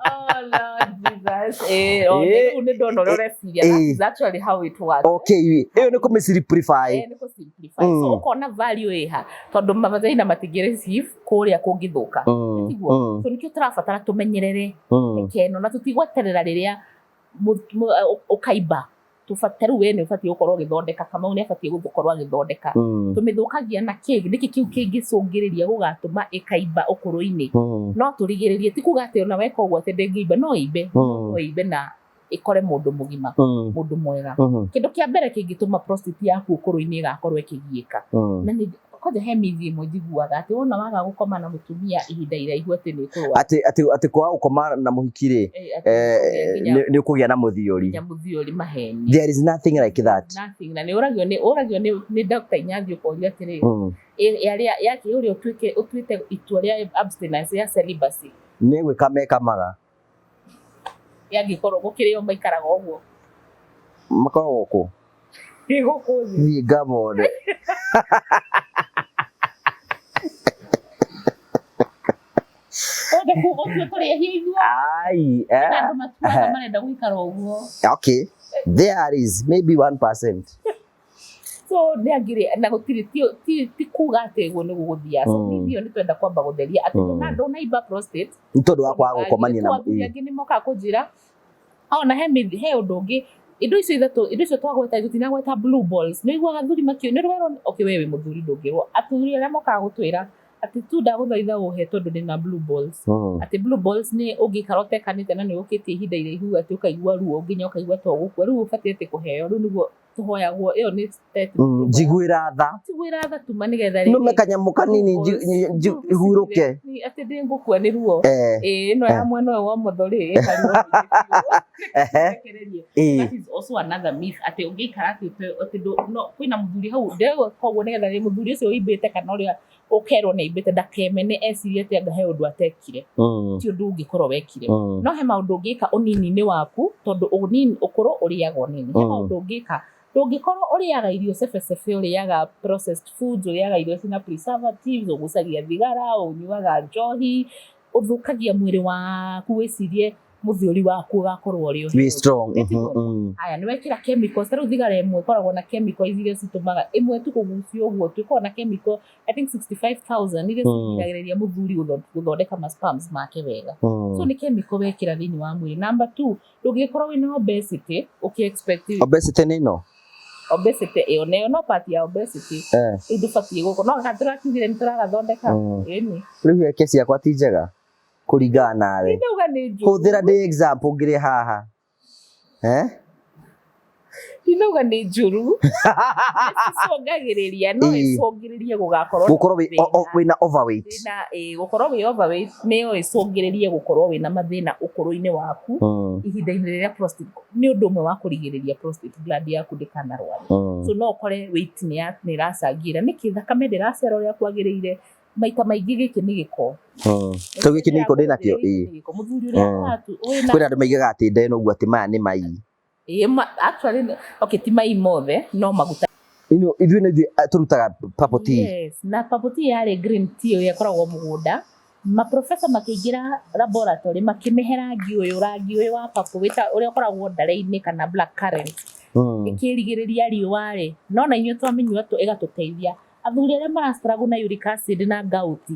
[SPEAKER 1] Oh Lord Jesus. Rĩu nĩ ndona ũrĩa ũreciria. That is actually how it works.
[SPEAKER 2] Okay, ĩyo nĩ kũmĩ simplify.
[SPEAKER 1] Nĩ kũ simplify. So ũkona value ĩha tondũ ma vagina matingĩ receive kũrĩa kũngĩthũka. Tiguo? So nĩkĩo tũrabatara tũmenyerere keno na tũtigweterera rĩrĩa ũkaimba. Tũbatiĩ rĩu we nĩ ũbatiĩ gũkorwo ũgĩthondeka, Kamau nĩ abatiĩ gũkorwo agĩthondeka. Tũmĩthũkagia na kĩ? Nĩkĩ kĩu kĩngĩcũngĩrĩria gũgatũma ĩkaimba ũkũrũ-inĩ? No tũrigĩrĩrie, ti kuga atĩ ona weka ũguo atĩ ndĩngĩimba, no ĩimbe, no ĩimbe na ĩkore mũndũ mũgima, mũndũ mwega. Kĩndũ kĩa mbere kĩngĩtũma prostate yaku ũkũrũ-inĩ ĩgakorwo ĩkĩgiĩka. Na nĩ kwanja he myth ĩmwe njiguaga atĩ wona waga gũkoma na mũtumia ihinda iraihu atĩ nĩ ũkũrwara.
[SPEAKER 2] Atĩ kwaga gũkoma na mũhiki rĩ, nĩ ũkũgĩa na mũthiori.
[SPEAKER 1] Nginya mũthiori maheni.
[SPEAKER 2] There is nothing like that.
[SPEAKER 1] Nothing. Na nĩ ũragio nĩ Dr. Inyathi ũkoria atĩrĩ, yake ũrĩa ũtuĩte itua rĩa abstinence ya celibacy.
[SPEAKER 2] Nĩ gwĩka mekamaga.
[SPEAKER 1] Yangĩkorwo gũkĩrĩ o maikaraga ũguo.
[SPEAKER 2] Makoragwo kũ?
[SPEAKER 1] Nĩ gũkũ thĩ.
[SPEAKER 2] Thiĩ ngamone.
[SPEAKER 1] Wenda kuga ũtue tũrĩ ehia ithuĩ.
[SPEAKER 2] Ai,
[SPEAKER 1] Na andũ matuaga marenda gũikara ũguo.
[SPEAKER 2] Okay. There is maybe 1%.
[SPEAKER 1] So nĩ angĩrĩ na gũtirĩ ti kuga atĩ ũguo nĩguo gũthiaga. So ithuĩ nĩ twenda kwamba gũtheria atĩ ndũnaimba prostate.
[SPEAKER 2] Nĩ tondũ wa kwaga gũkomania na
[SPEAKER 1] athuri angĩ nĩ mokaga kũnjĩra ona he ũndũ ũngĩ indo icio ithatũ indo icio twagweta tũtinagweta blue balls nĩ ũiguaga athuri makĩũria nĩ ũrwerwo okay we wĩ mũthuri ndũngĩrwo athuri arĩa mokaga gũtwĩra atĩ tu ndagũthaitha ũhe tondũ ndĩna blue balls atĩ blue balls nĩ ũngĩikara ũtekanĩte na nĩ ũkĩtie ihinda iraihu atĩ ũkaigua ruo nginya ũkaigua ta ũgũkua rĩu ũbatiĩ atĩ kũheo rĩu nĩguo tũhoyagwo ĩyo nĩ statement
[SPEAKER 2] Njiguĩra tha.
[SPEAKER 1] Njiguĩra tha tuma nĩgetha
[SPEAKER 2] Nũme kanyamũ kanini hurũke.
[SPEAKER 1] Atĩ ndĩngũkua nĩ ruo. Ĩno ya mwena ũyũ wa ũmotho rĩ ĩkaruo. That is also another myth atĩ ũngĩikara atĩ no kwĩna mũthuri hau ndĩrauga koguo nĩgetha rĩ mũthuri ũcio ũimbĩte kana ũrĩa ũkerwo nĩ aimbĩte ndakemene ecirie atĩ anga he ũndũ atekire. Ti ũndũ ũngĩkorwo wekire. No he maũndũ ũngĩka ũnini-inĩ waku tondũ ũnini ũkũrũ ũrĩaga ũnini. He maũndũ ũngĩka ndũngĩkorwo ũrĩaga irio cebecebe ũrĩaga processed foods ũrĩaga irio cina preservatives ũgucagia thigara ũnyuaga njohi ũthũkagia mwĩrĩ waku wĩcirie mũthiori waku ũgakorwo ũrĩ
[SPEAKER 2] Be strong.
[SPEAKER 1] Haya nĩ wekĩra chemicals ta rĩu thigara ĩmwe ĩkoragwo na chemical iria citũmaga ĩmwe tu kũgucio ũguo tu ĩkoragwo na chemical I think 65,000 iria cigiragĩrĩria mũthuri gũthondeka ma sperms make wega. So nĩ chemical wekĩra thĩinĩ wa mwĩrĩ. Number 2 ndũngĩkorwo wĩna obesity ũkĩ expect
[SPEAKER 2] Obesity nĩ ĩno?
[SPEAKER 1] Obesity ĩyo nayo no part ya obesity. Rĩu ndũbatiĩ gũkũ no tũrakiugire nĩ tũragathondeka. Ĩni.
[SPEAKER 2] Rĩu heke ciakwa ti njega kũringana nawe.
[SPEAKER 1] Ndauga nĩ njũru.
[SPEAKER 2] Hũthĩra ndĩ example ngĩrĩ haha.
[SPEAKER 1] Ndinauga nĩ njũru. Icũngagĩrĩria no icũngĩrĩrie gũgakorwo na
[SPEAKER 2] Gũkorwo
[SPEAKER 1] mathĩna.
[SPEAKER 2] wĩna overweight.
[SPEAKER 1] Thĩna, ĩĩ, gũkorwo wĩ overweight nĩyo ĩcũngĩrĩrie gũkorwo wĩna mathĩna ũkũrũ-inĩ waku ihinda-inĩ rĩrĩa prostate nĩ ũndũ ũmwe wa kũrigĩrĩria prostate gland yaku ndĩkanarware. So no ũkore weight nĩ ĩracangĩra nĩkĩ thakame ndĩracera ũrĩa kwagĩrĩire maita maingĩ gĩkĩ nĩ gĩko.
[SPEAKER 2] Rĩu gĩkĩ nĩ gĩko ndĩnakĩo,
[SPEAKER 1] Gĩkĩ nĩ gĩko. Mũthuri ũrĩa wĩna
[SPEAKER 2] Kwĩna andũ maigaga atĩ nda ĩno ũguo atĩ maya nĩ mai.
[SPEAKER 1] Ĩĩ, actually, okay, ti mai mothe no maguta.
[SPEAKER 2] Ino ithuĩ nĩ ithuĩ tũrutaga purple tea.
[SPEAKER 1] Yes, na purple tea yarĩ green tea ĩrĩa ĩkoragwo mũgũnda. Maprofesa makĩingĩra laboratory makĩmĩhe rangi ũyũ, rangi ũyũ wa purple wĩta ũrĩa ũkoragwo ndare-inĩ kana black currant. Ĩkĩrigĩrĩria riũa rĩ, no na inyuĩ twamĩnyua ĩgatũteithia. Athuri arĩa mara struggle na uric acid na gout,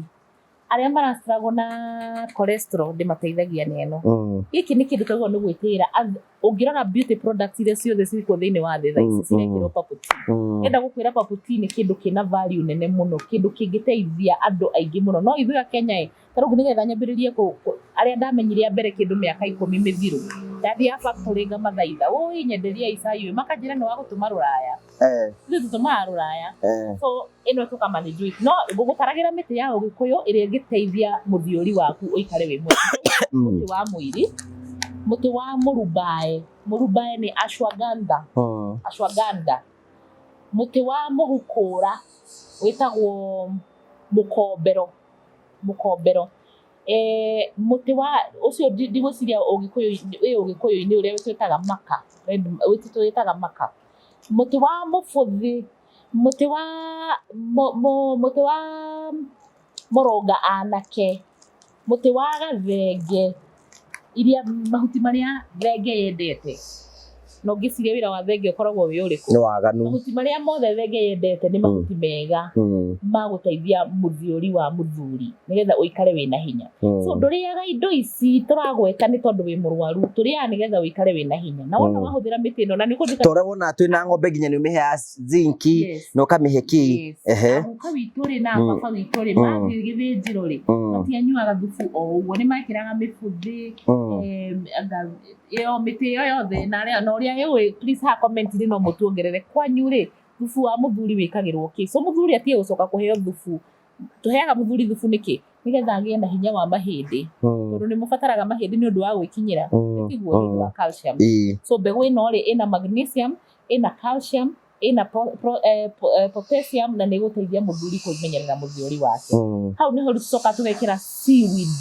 [SPEAKER 1] arĩa mara struggle na cholesterol ndĩmateithagia na ĩno. Gĩkĩ nĩ kĩndũ twagĩrĩirwo nĩ gwĩtĩĩra. Ũngĩrora beauty products iria ciothe cirĩ thĩinĩ wa thĩ thaa ici cirekĩrwo purple tea. Ngenda gũkwĩra purple tea nĩ kĩndũ kĩna value nene mũno, kĩndũ kĩngĩteithia andũ aingĩ mũno. No ithuĩ a Kenya ĩ, ta rĩu nĩgetha nyambĩrĩrie arĩa ndamenyire a mbere kĩndũ mĩaka 10 mĩthiru, ndathiaga factory ngamathaitha, ũi nyenderiai cai ũyũ, makanjĩra nĩ wa gũtũma rũraya. Ithuĩ tũtũmaga rũraya. So ĩno tũka manage weight. No ngũgũtaragĩra mĩtĩ ya ũgĩkũyũ ĩrĩa ĩngĩteithia mũthiũri waku ũikare wĩ mwega. Mũtĩ wa mũiri, mũtĩ wa mũrumbae, mũrumbae nĩ ashwagandha. Ashwagandha. Mũtĩ wa mũhukũra wĩtagwo mũkombero, mũkombero. Mũtĩ wa ũcio ndigwĩciria ũgĩkũyũ-inĩ wĩ ũgĩkũyũ-inĩ ũrĩa twĩtaga maka, twĩtaga maka. Mũtĩ wa mũbũthĩ, mũtĩ wa mũtĩ wa mũrũnga anake, mũtĩ wa gathenge, iria mahuti marĩa thenge yendete. Na ũngĩciria wĩra wa thenge ũkoragwo wĩ ũrĩkũ?
[SPEAKER 2] Nĩ waganu.
[SPEAKER 1] Mahuti marĩa mothe thenge yendete nĩ mahuti mega ma gũteithia mũthiũri wa mũthuri nĩgetha ũikare wĩna hinya. So ndũrĩaga indo ici tũragweta nĩ tondũ wĩ mũrwaru, tũrĩaga nĩgetha ũikare wĩna hinya. Na wona wahũthĩra mĩtĩ ĩno na nĩ ũkũndika
[SPEAKER 2] Ta ũrĩa wonaga twĩna ng'ombe nginya nĩ ũmĩheaga zinki na ũkamĩhe kĩ.
[SPEAKER 1] Aguka witũ rĩ na baba witũ rĩ mathiĩ gĩthĩnjĩro rĩ matianyuaga thubu o ũguo, nĩ mekĩraga mĩbũthĩ ĩyo mĩtĩ ĩyo yothe na arĩa na ũrĩa yũĩ please haha comment-inĩ no mũtuongerere kwanyu rĩ thubu wa mũthuri wĩkagĩrwo kĩ. So mũthuri atige gũcoka kũheo thubu, tũheaga mũthuri thubu nĩkĩ? Nĩgetha agĩe na hinya wa mahĩndĩ tondũ nĩ mũbataraga mahĩndĩ nĩ ũndũ wa gwĩkinyĩra, tiguo? Nĩ ũndũ wa calcium. So mbegũ ĩno rĩ ĩna magnesium, ĩna calcium, ĩna potassium na nĩ ĩgũteithia mũthuri kũmenyerera mũthiori wake. Hau nĩho rĩu tũcoka tũgekĩra seaweed.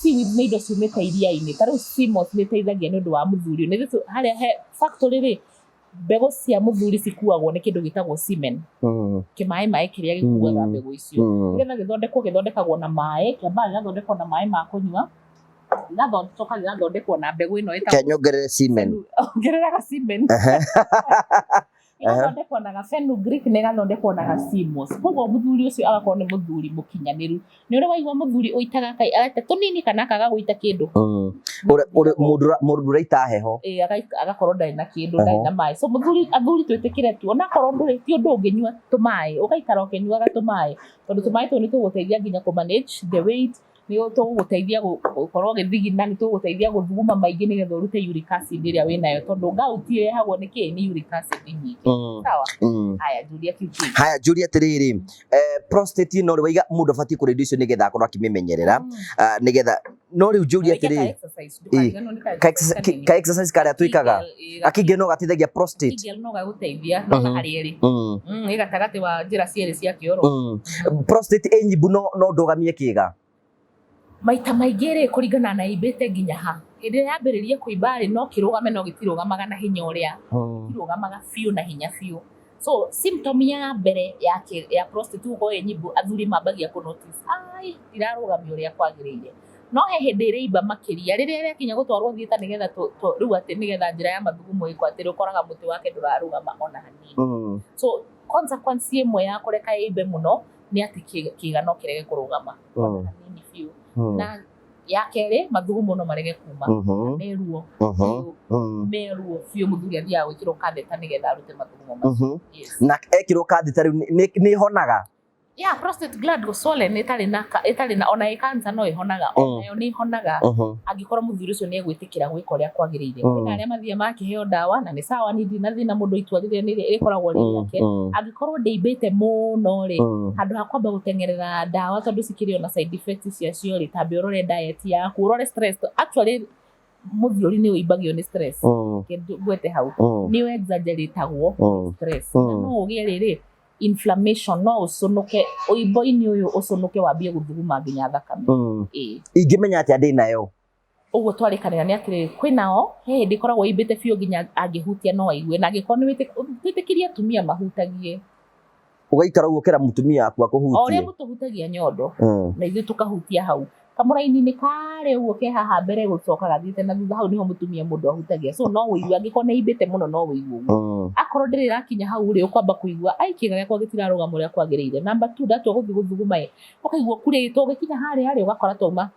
[SPEAKER 1] Seaweed nĩ indo ciumĩte iria-inĩ, ta rĩu sea moss nĩ ĩteithagia nĩ ũndũ wa mũthuri. Nĩ harĩa he factory rĩ, mbegũ cia mũthuri cikuagwo nĩ kĩndũ gĩtagwo semen. Kĩmaĩ maĩ kĩrĩa gĩkuaga mbegũ icio. Nĩgetha gĩthondekwo gĩthondekagwo na maĩ, kĩambaga gĩgathondekwo na maĩ ma kũnyua, gĩgacoka gĩgathondekwo na mbegũ ĩno ĩtagwo
[SPEAKER 2] Ke nyongerere semen.
[SPEAKER 1] Ongereraga semen. Ĩgathondekwo na ga fenugreek na ĩgathondekwo na ga sea moss. Koguo mũthuri ũcio agakorwo nĩ mũthuri mũkinyanĩru. Nĩ ũrĩ waigua mũthuri ũitaga agaita tũnini kana akaga gũita kĩndũ?
[SPEAKER 2] Mũndũ ũraita heho.
[SPEAKER 1] Ĩĩ, agakorwo ndarĩ na kĩndũ, ndarĩ na maĩ. So mũthuri, athuri twĩtĩkĩre tu, onakorwo ndũrĩ ti ũndũ ũngĩnyua tũmaĩ, ũgaikara ũkĩnyuaga tũmaĩ, tondũ tũmaĩ tũu nĩ tũgũteithia nginya kũ manage the weight, nĩ tũgũgũteithia gũkorwo ũgĩthigina, nĩ tũgũgũteithia gũthuguma maingĩ nĩgetha ũrute uric acid ĩrĩa wĩnayo, tondũ gout ĩrehagwo nĩ kĩ? Nĩ uric acid nyingĩ. Sawa? Haya, njũria kĩu kĩngĩ.
[SPEAKER 2] Haya, njũria atĩrĩrĩ, prostate ĩno rĩ, waiga mũndũ abatiĩ kũrĩa indo icio nĩgetha akorwo akĩmĩmenyerera, nĩgetha, no rĩu njũria atĩrĩrĩ, ka exercise karĩa twĩkaga, gakingĩ no gateithagia prostate?
[SPEAKER 1] Kegel no gagũteithia, no harĩ ĩrĩ. Ĩ gatagatĩ wa njĩra cierĩ cia kĩoro.
[SPEAKER 2] Prostate ĩ nyimbu no ndũgamie kĩga?
[SPEAKER 1] Maita maingĩ rĩ, kũringana na imbĩte nginya ha. Hĩndĩ ĩrĩa yambĩrĩria kũimba rĩ, no kĩrũgame no gĩtirũgamaga na hinya ũrĩa, gĩtirũgamaga biũ na hinya biũ. So symptom ya mbere ya prostate gũkorwo ĩ nyimbu, athuri mambagia kũ notice, ai ndirarũgamia ũrĩa kwagĩrĩire. No he hĩndĩ ĩrĩimba makĩria, rĩrĩa rĩakinya gũtwarwo theatre nĩgetha rĩu atĩ nĩgetha njĩra ya mathugumo ĩkwo atĩrĩ, ũkoraga mũtĩ wake ndũrarũgama ona hanini. So consequence ĩmwe ya kũreka ĩimbe mũno nĩ atĩ kĩga no kĩrege kũrũgama ona hanini biũ. Na ya kerĩ, mathugumo no marege kuma. Me ruo biũ, me ruo biũ, mũthuri athiaga gwĩkĩrwo catheter nĩgetha arute mathugumo macio. Yes.
[SPEAKER 2] Na ekĩrwo catheter rĩu nĩ ĩhonaga?
[SPEAKER 1] Yeah, prostate gland go swollen ĩtarĩ na ĩtarĩ na ona ĩ cancer no ĩhonaga, onayo nĩ ĩhonaga angĩkorwo mũthuri ũcio nĩ egwĩtĩkĩra gwĩka ũrĩa kwagĩrĩire. Kwĩna arĩa mathiaga makĩheo ndawa na nĩ sawa, niĩ ndirĩ na thĩna mũndũ itua rĩrĩa nĩ rĩkoragwo rĩ rĩake. Angĩkorwo ndĩimbĩte mũno rĩ, handũ ha kwamba gũteng'erera ndawa tondũ cikĩrĩ ona side effects ciacio rĩ, tambe ũrore diet yaku, ũrore stress. Actually mũthiori nĩ ũimbagio nĩ stress. Reke ngwete hau. Nĩ exaggeratagwo stress. Na no ũgĩe rĩrĩ inflammation, no ũcũnũke ũimbo-inĩ ũyũ, ũcũnũke wambie gũthuguma nginya thakame. Ĩĩ.
[SPEAKER 2] Ingĩmenya atĩa ndĩ nayo?
[SPEAKER 1] Ũguo twarĩkanĩra nĩ atĩrĩrĩ, kwĩnao he hĩndĩ ĩkoragwo ĩimbĩte biũ nginya angĩhutia no aigue, na angĩkorwo nĩ twĩtĩkĩrie atumia mahutagie.
[SPEAKER 2] Ũgaikara ũguo ũkera mũtumia waku
[SPEAKER 1] O ũrĩa
[SPEAKER 2] akũhutie.
[SPEAKER 1] Mũtũhutagia nyondo na ithuĩ tũkahutia hau kamũraini-inĩ karĩa ũguo ke haha mbere gũcoka gathiĩte na thutha, hau nĩho mũtumia mũndũ ahutagia. So no ũigue angĩkorwo nĩ ĩimbĩte mũno, no ũigue ũguo. Akorwo ndĩrĩ ĩrakinya hau rĩ, ũkwamba kũigua ai kĩga gĩakwa gĩtirarũgama ũrĩa kwagĩrĩire. Number two, ndatua gũthiĩ gũthuguma ĩ, ũkaigua ũkurĩtwo, ũgĩkinya harĩa rĩ, ũgakora twauma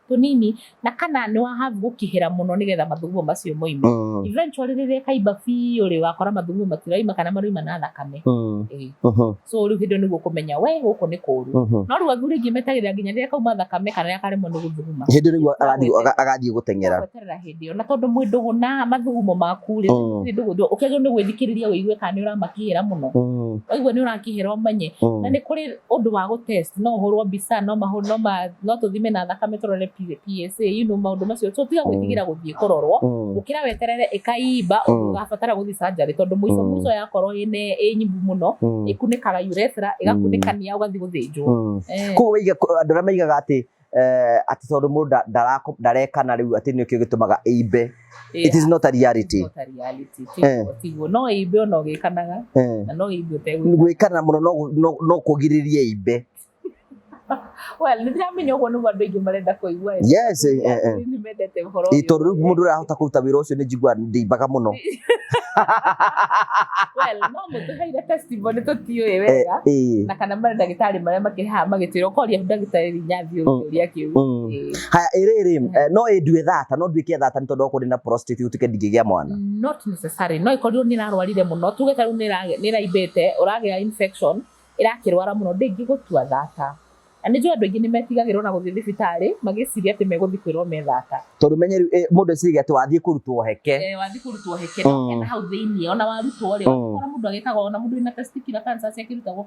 [SPEAKER 1] tũnini, na kana nĩ wa have gũkihĩra mũno nĩgetha mathugumo macio moime. Eventually rĩrĩa ĩkaimba biũ rĩ, wakora mathugumo matiraima kana maraima na thakame. Ĩĩ. So rĩu hĩndĩ ĩyo nĩguo ũkũmenya we gũkũ nĩ kũru. No rĩu athuri aingĩ metagĩrĩra nginya rĩrĩa kauma thakame kana rĩrĩa karemwo nĩ gũthuguma.
[SPEAKER 2] Hĩndĩ nĩguo agathiĩ gũteng'era.
[SPEAKER 1] Gweterera hĩndĩ ĩyo, na tondũ mwĩ ndũgũ na mathugumo maku rĩ, gũtirĩ ndũgũ, ũkĩagĩrĩirwo nĩ gwĩthikĩrĩria ũigue kana nĩ ũramakihĩra mũno. Waigua nĩ ũrakihĩra ũmenye. Na nĩ kũrĩ ũndũ wa gũ test, no ũhũrwo mbica, no mahũ, no ma, no tũthime na thakame tũrore PSA, maũndũ macio. So tiga gwĩtigĩra gũthiĩ kũrorwo, gũkĩra weterere ĩkaimba ũgabatara gũthiĩ surgery, tondũ mũico mũico yakorwo ĩne ĩ nyimbu mũno, ĩkunĩkaga urethra, ĩgakunĩkania ũgathiĩ gũthĩnjwo.
[SPEAKER 2] Koguo waiga andũ arĩa maigaga atĩ atĩ tondũ mũndũ ndarekana rĩu atĩ nĩkĩo gĩtũmaga ĩimbe. It is not a reality.
[SPEAKER 1] Not a reality. Tiguo, no ĩimbe ona ũgĩkanaga, na no ĩimbe ũtegwĩkana.
[SPEAKER 2] Gwĩkana mũno no kũgirĩrĩrie ĩimbe.
[SPEAKER 1] Well, nĩ ndĩramenya ũguo nĩguo andũ aingĩ marenda kũigua.
[SPEAKER 2] Yes,
[SPEAKER 1] Nĩ mendete ũhoro
[SPEAKER 2] Ĩ,
[SPEAKER 1] ũyũ.
[SPEAKER 2] Tondũ rĩu mũndũ ũrĩa ahota kũruta wĩra ũcio nĩ njiguaga ndĩimbaga mũno.
[SPEAKER 1] Well, no mũtũheire testimony, tũtiũĩ wega na kana marĩ ndagĩtarĩ marĩa makĩrĩ haha magĩtwĩra ũkoria ndagĩtarĩ Nyathi ũrĩa kĩu.
[SPEAKER 2] Haya, ĩrĩrĩ, no ĩndue thata, no nduĩke thata nĩ tondũ okorwo ndĩ na prostate gũtuĩke ndingĩgĩa mwana?
[SPEAKER 1] Not necessary. No ĩkorirwo nĩ ĩrarwarire mũno, tuge ta rĩu nĩ ĩraimbĩte, ũragĩa infection, ĩrakĩrwara mũno, ndĩngĩgũtua thata. Na nĩ njũĩ andũ aingĩ nĩ metigagĩrwo na gũthiĩ thibitarĩ magĩciria atĩ megũthiĩ kwĩrwo me thata.
[SPEAKER 2] Tondũ menye rĩu mũndũ eciragia atĩ wathiĩ kũrutwo heke.
[SPEAKER 1] Eh, wathiĩ kũrutwo heke, no hena hau thĩiniĩ ona warutwo rĩ, wakora mũndũ agĩkagwo, ona mũndũ wĩna testicular cancer ciakĩrutagwo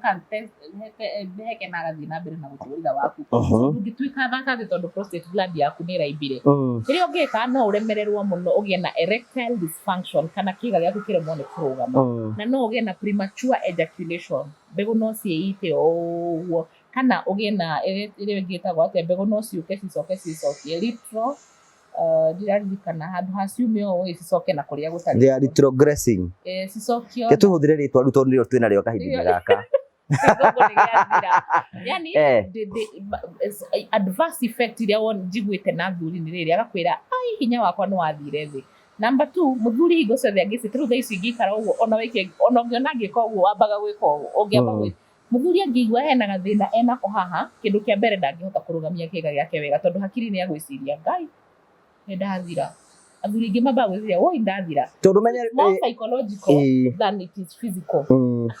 [SPEAKER 1] heke na agathiĩ na mbere na mũtũrĩre waku. So ndũngĩtuĩka thata atĩ tondũ prostate gland yaku nĩ ĩraimbire. Kĩrĩa ũngĩka, no ũremererwo mũno ũgĩe na erectile dysfunction, kana kĩga gĩaku kĩremwo nĩ kũrũgama, na no ũgĩe na premature ejaculation, mbegũ no ciĩite o ũguo, kana ũgĩe na ĩrĩa ĩngĩ ĩtagwo atĩa, mbegũ no ciũke cicoke cicokie retro, ndiraririkana, handũ ha ciume ũũ ĩ, cicoke na kũrĩa gũtarĩ.
[SPEAKER 2] They are retrogressing.
[SPEAKER 1] Eh, cicokio.
[SPEAKER 2] Ke tũhũthĩre rĩtwa rĩu tondũ nĩrĩo twĩna rĩo kahinda-inĩ gaka.
[SPEAKER 1] Gĩthũngũ nĩ gĩathira. Yani adverse effect iria njiguĩte na athuri nĩ rĩrĩ, agakwĩra ai hinya wakwa nĩ wathire thĩ. Number two, mũthuri hingo ciothe angĩci tarĩu thaa ici ingĩikara ũguo, ona wĩke, ona ũngĩona ngĩka ũguo, wambaga gwĩka ũguo ũngĩamba gwĩka mũthuri angĩigua hena gathĩna enako haha, kĩndũ kĩa mbere ndangĩhota kũrũgamia kĩga gĩake wega, tondũ hakiri nĩ agwĩciria, Ngai, nĩ ndathira. Athuri aingĩ mambaga gwĩciria, woi, ndathira.
[SPEAKER 2] Tondũ menye
[SPEAKER 1] More psychological than it is physical.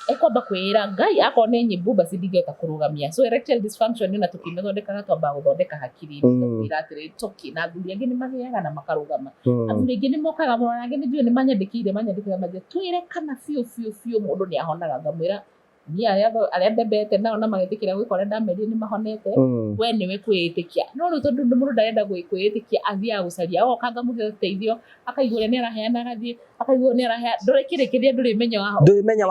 [SPEAKER 1] Ekwamba kwĩra, Ngai, akorwo nĩ nyimbu basi ndingĩhota kũrũgamia. So erectile dysfunction yona tũkĩmĩthondekaga, twambaga gũthondeka hakiri, kwĩra atĩrĩ it's okay. Na athuri angĩ nĩ magĩaga na makarũgama. Athuri aingĩ nĩ mokaga mũno, na angĩ nĩ njũĩ nĩ manyandĩkĩire manjĩre twĩre kana biũ biũ biũ mũndũ nĩ ahonaga. Ngamwĩra niĩ arĩa ndembete nao na magetĩkĩra gwĩka ũrĩa ndamerire nĩ mahonete. We nĩwe kwĩĩtĩkia, no rĩu tondũ mũndũ ndarenda kwĩĩtĩkia, athiaga gũcaria, oka ngamũhe ũteithio, akaigua ũrĩa nĩ araheana, agathiĩ akaigua nĩ araheana, ndũrĩkĩrĩkĩria, ndũrĩmenya wa
[SPEAKER 2] Ndũrĩmenya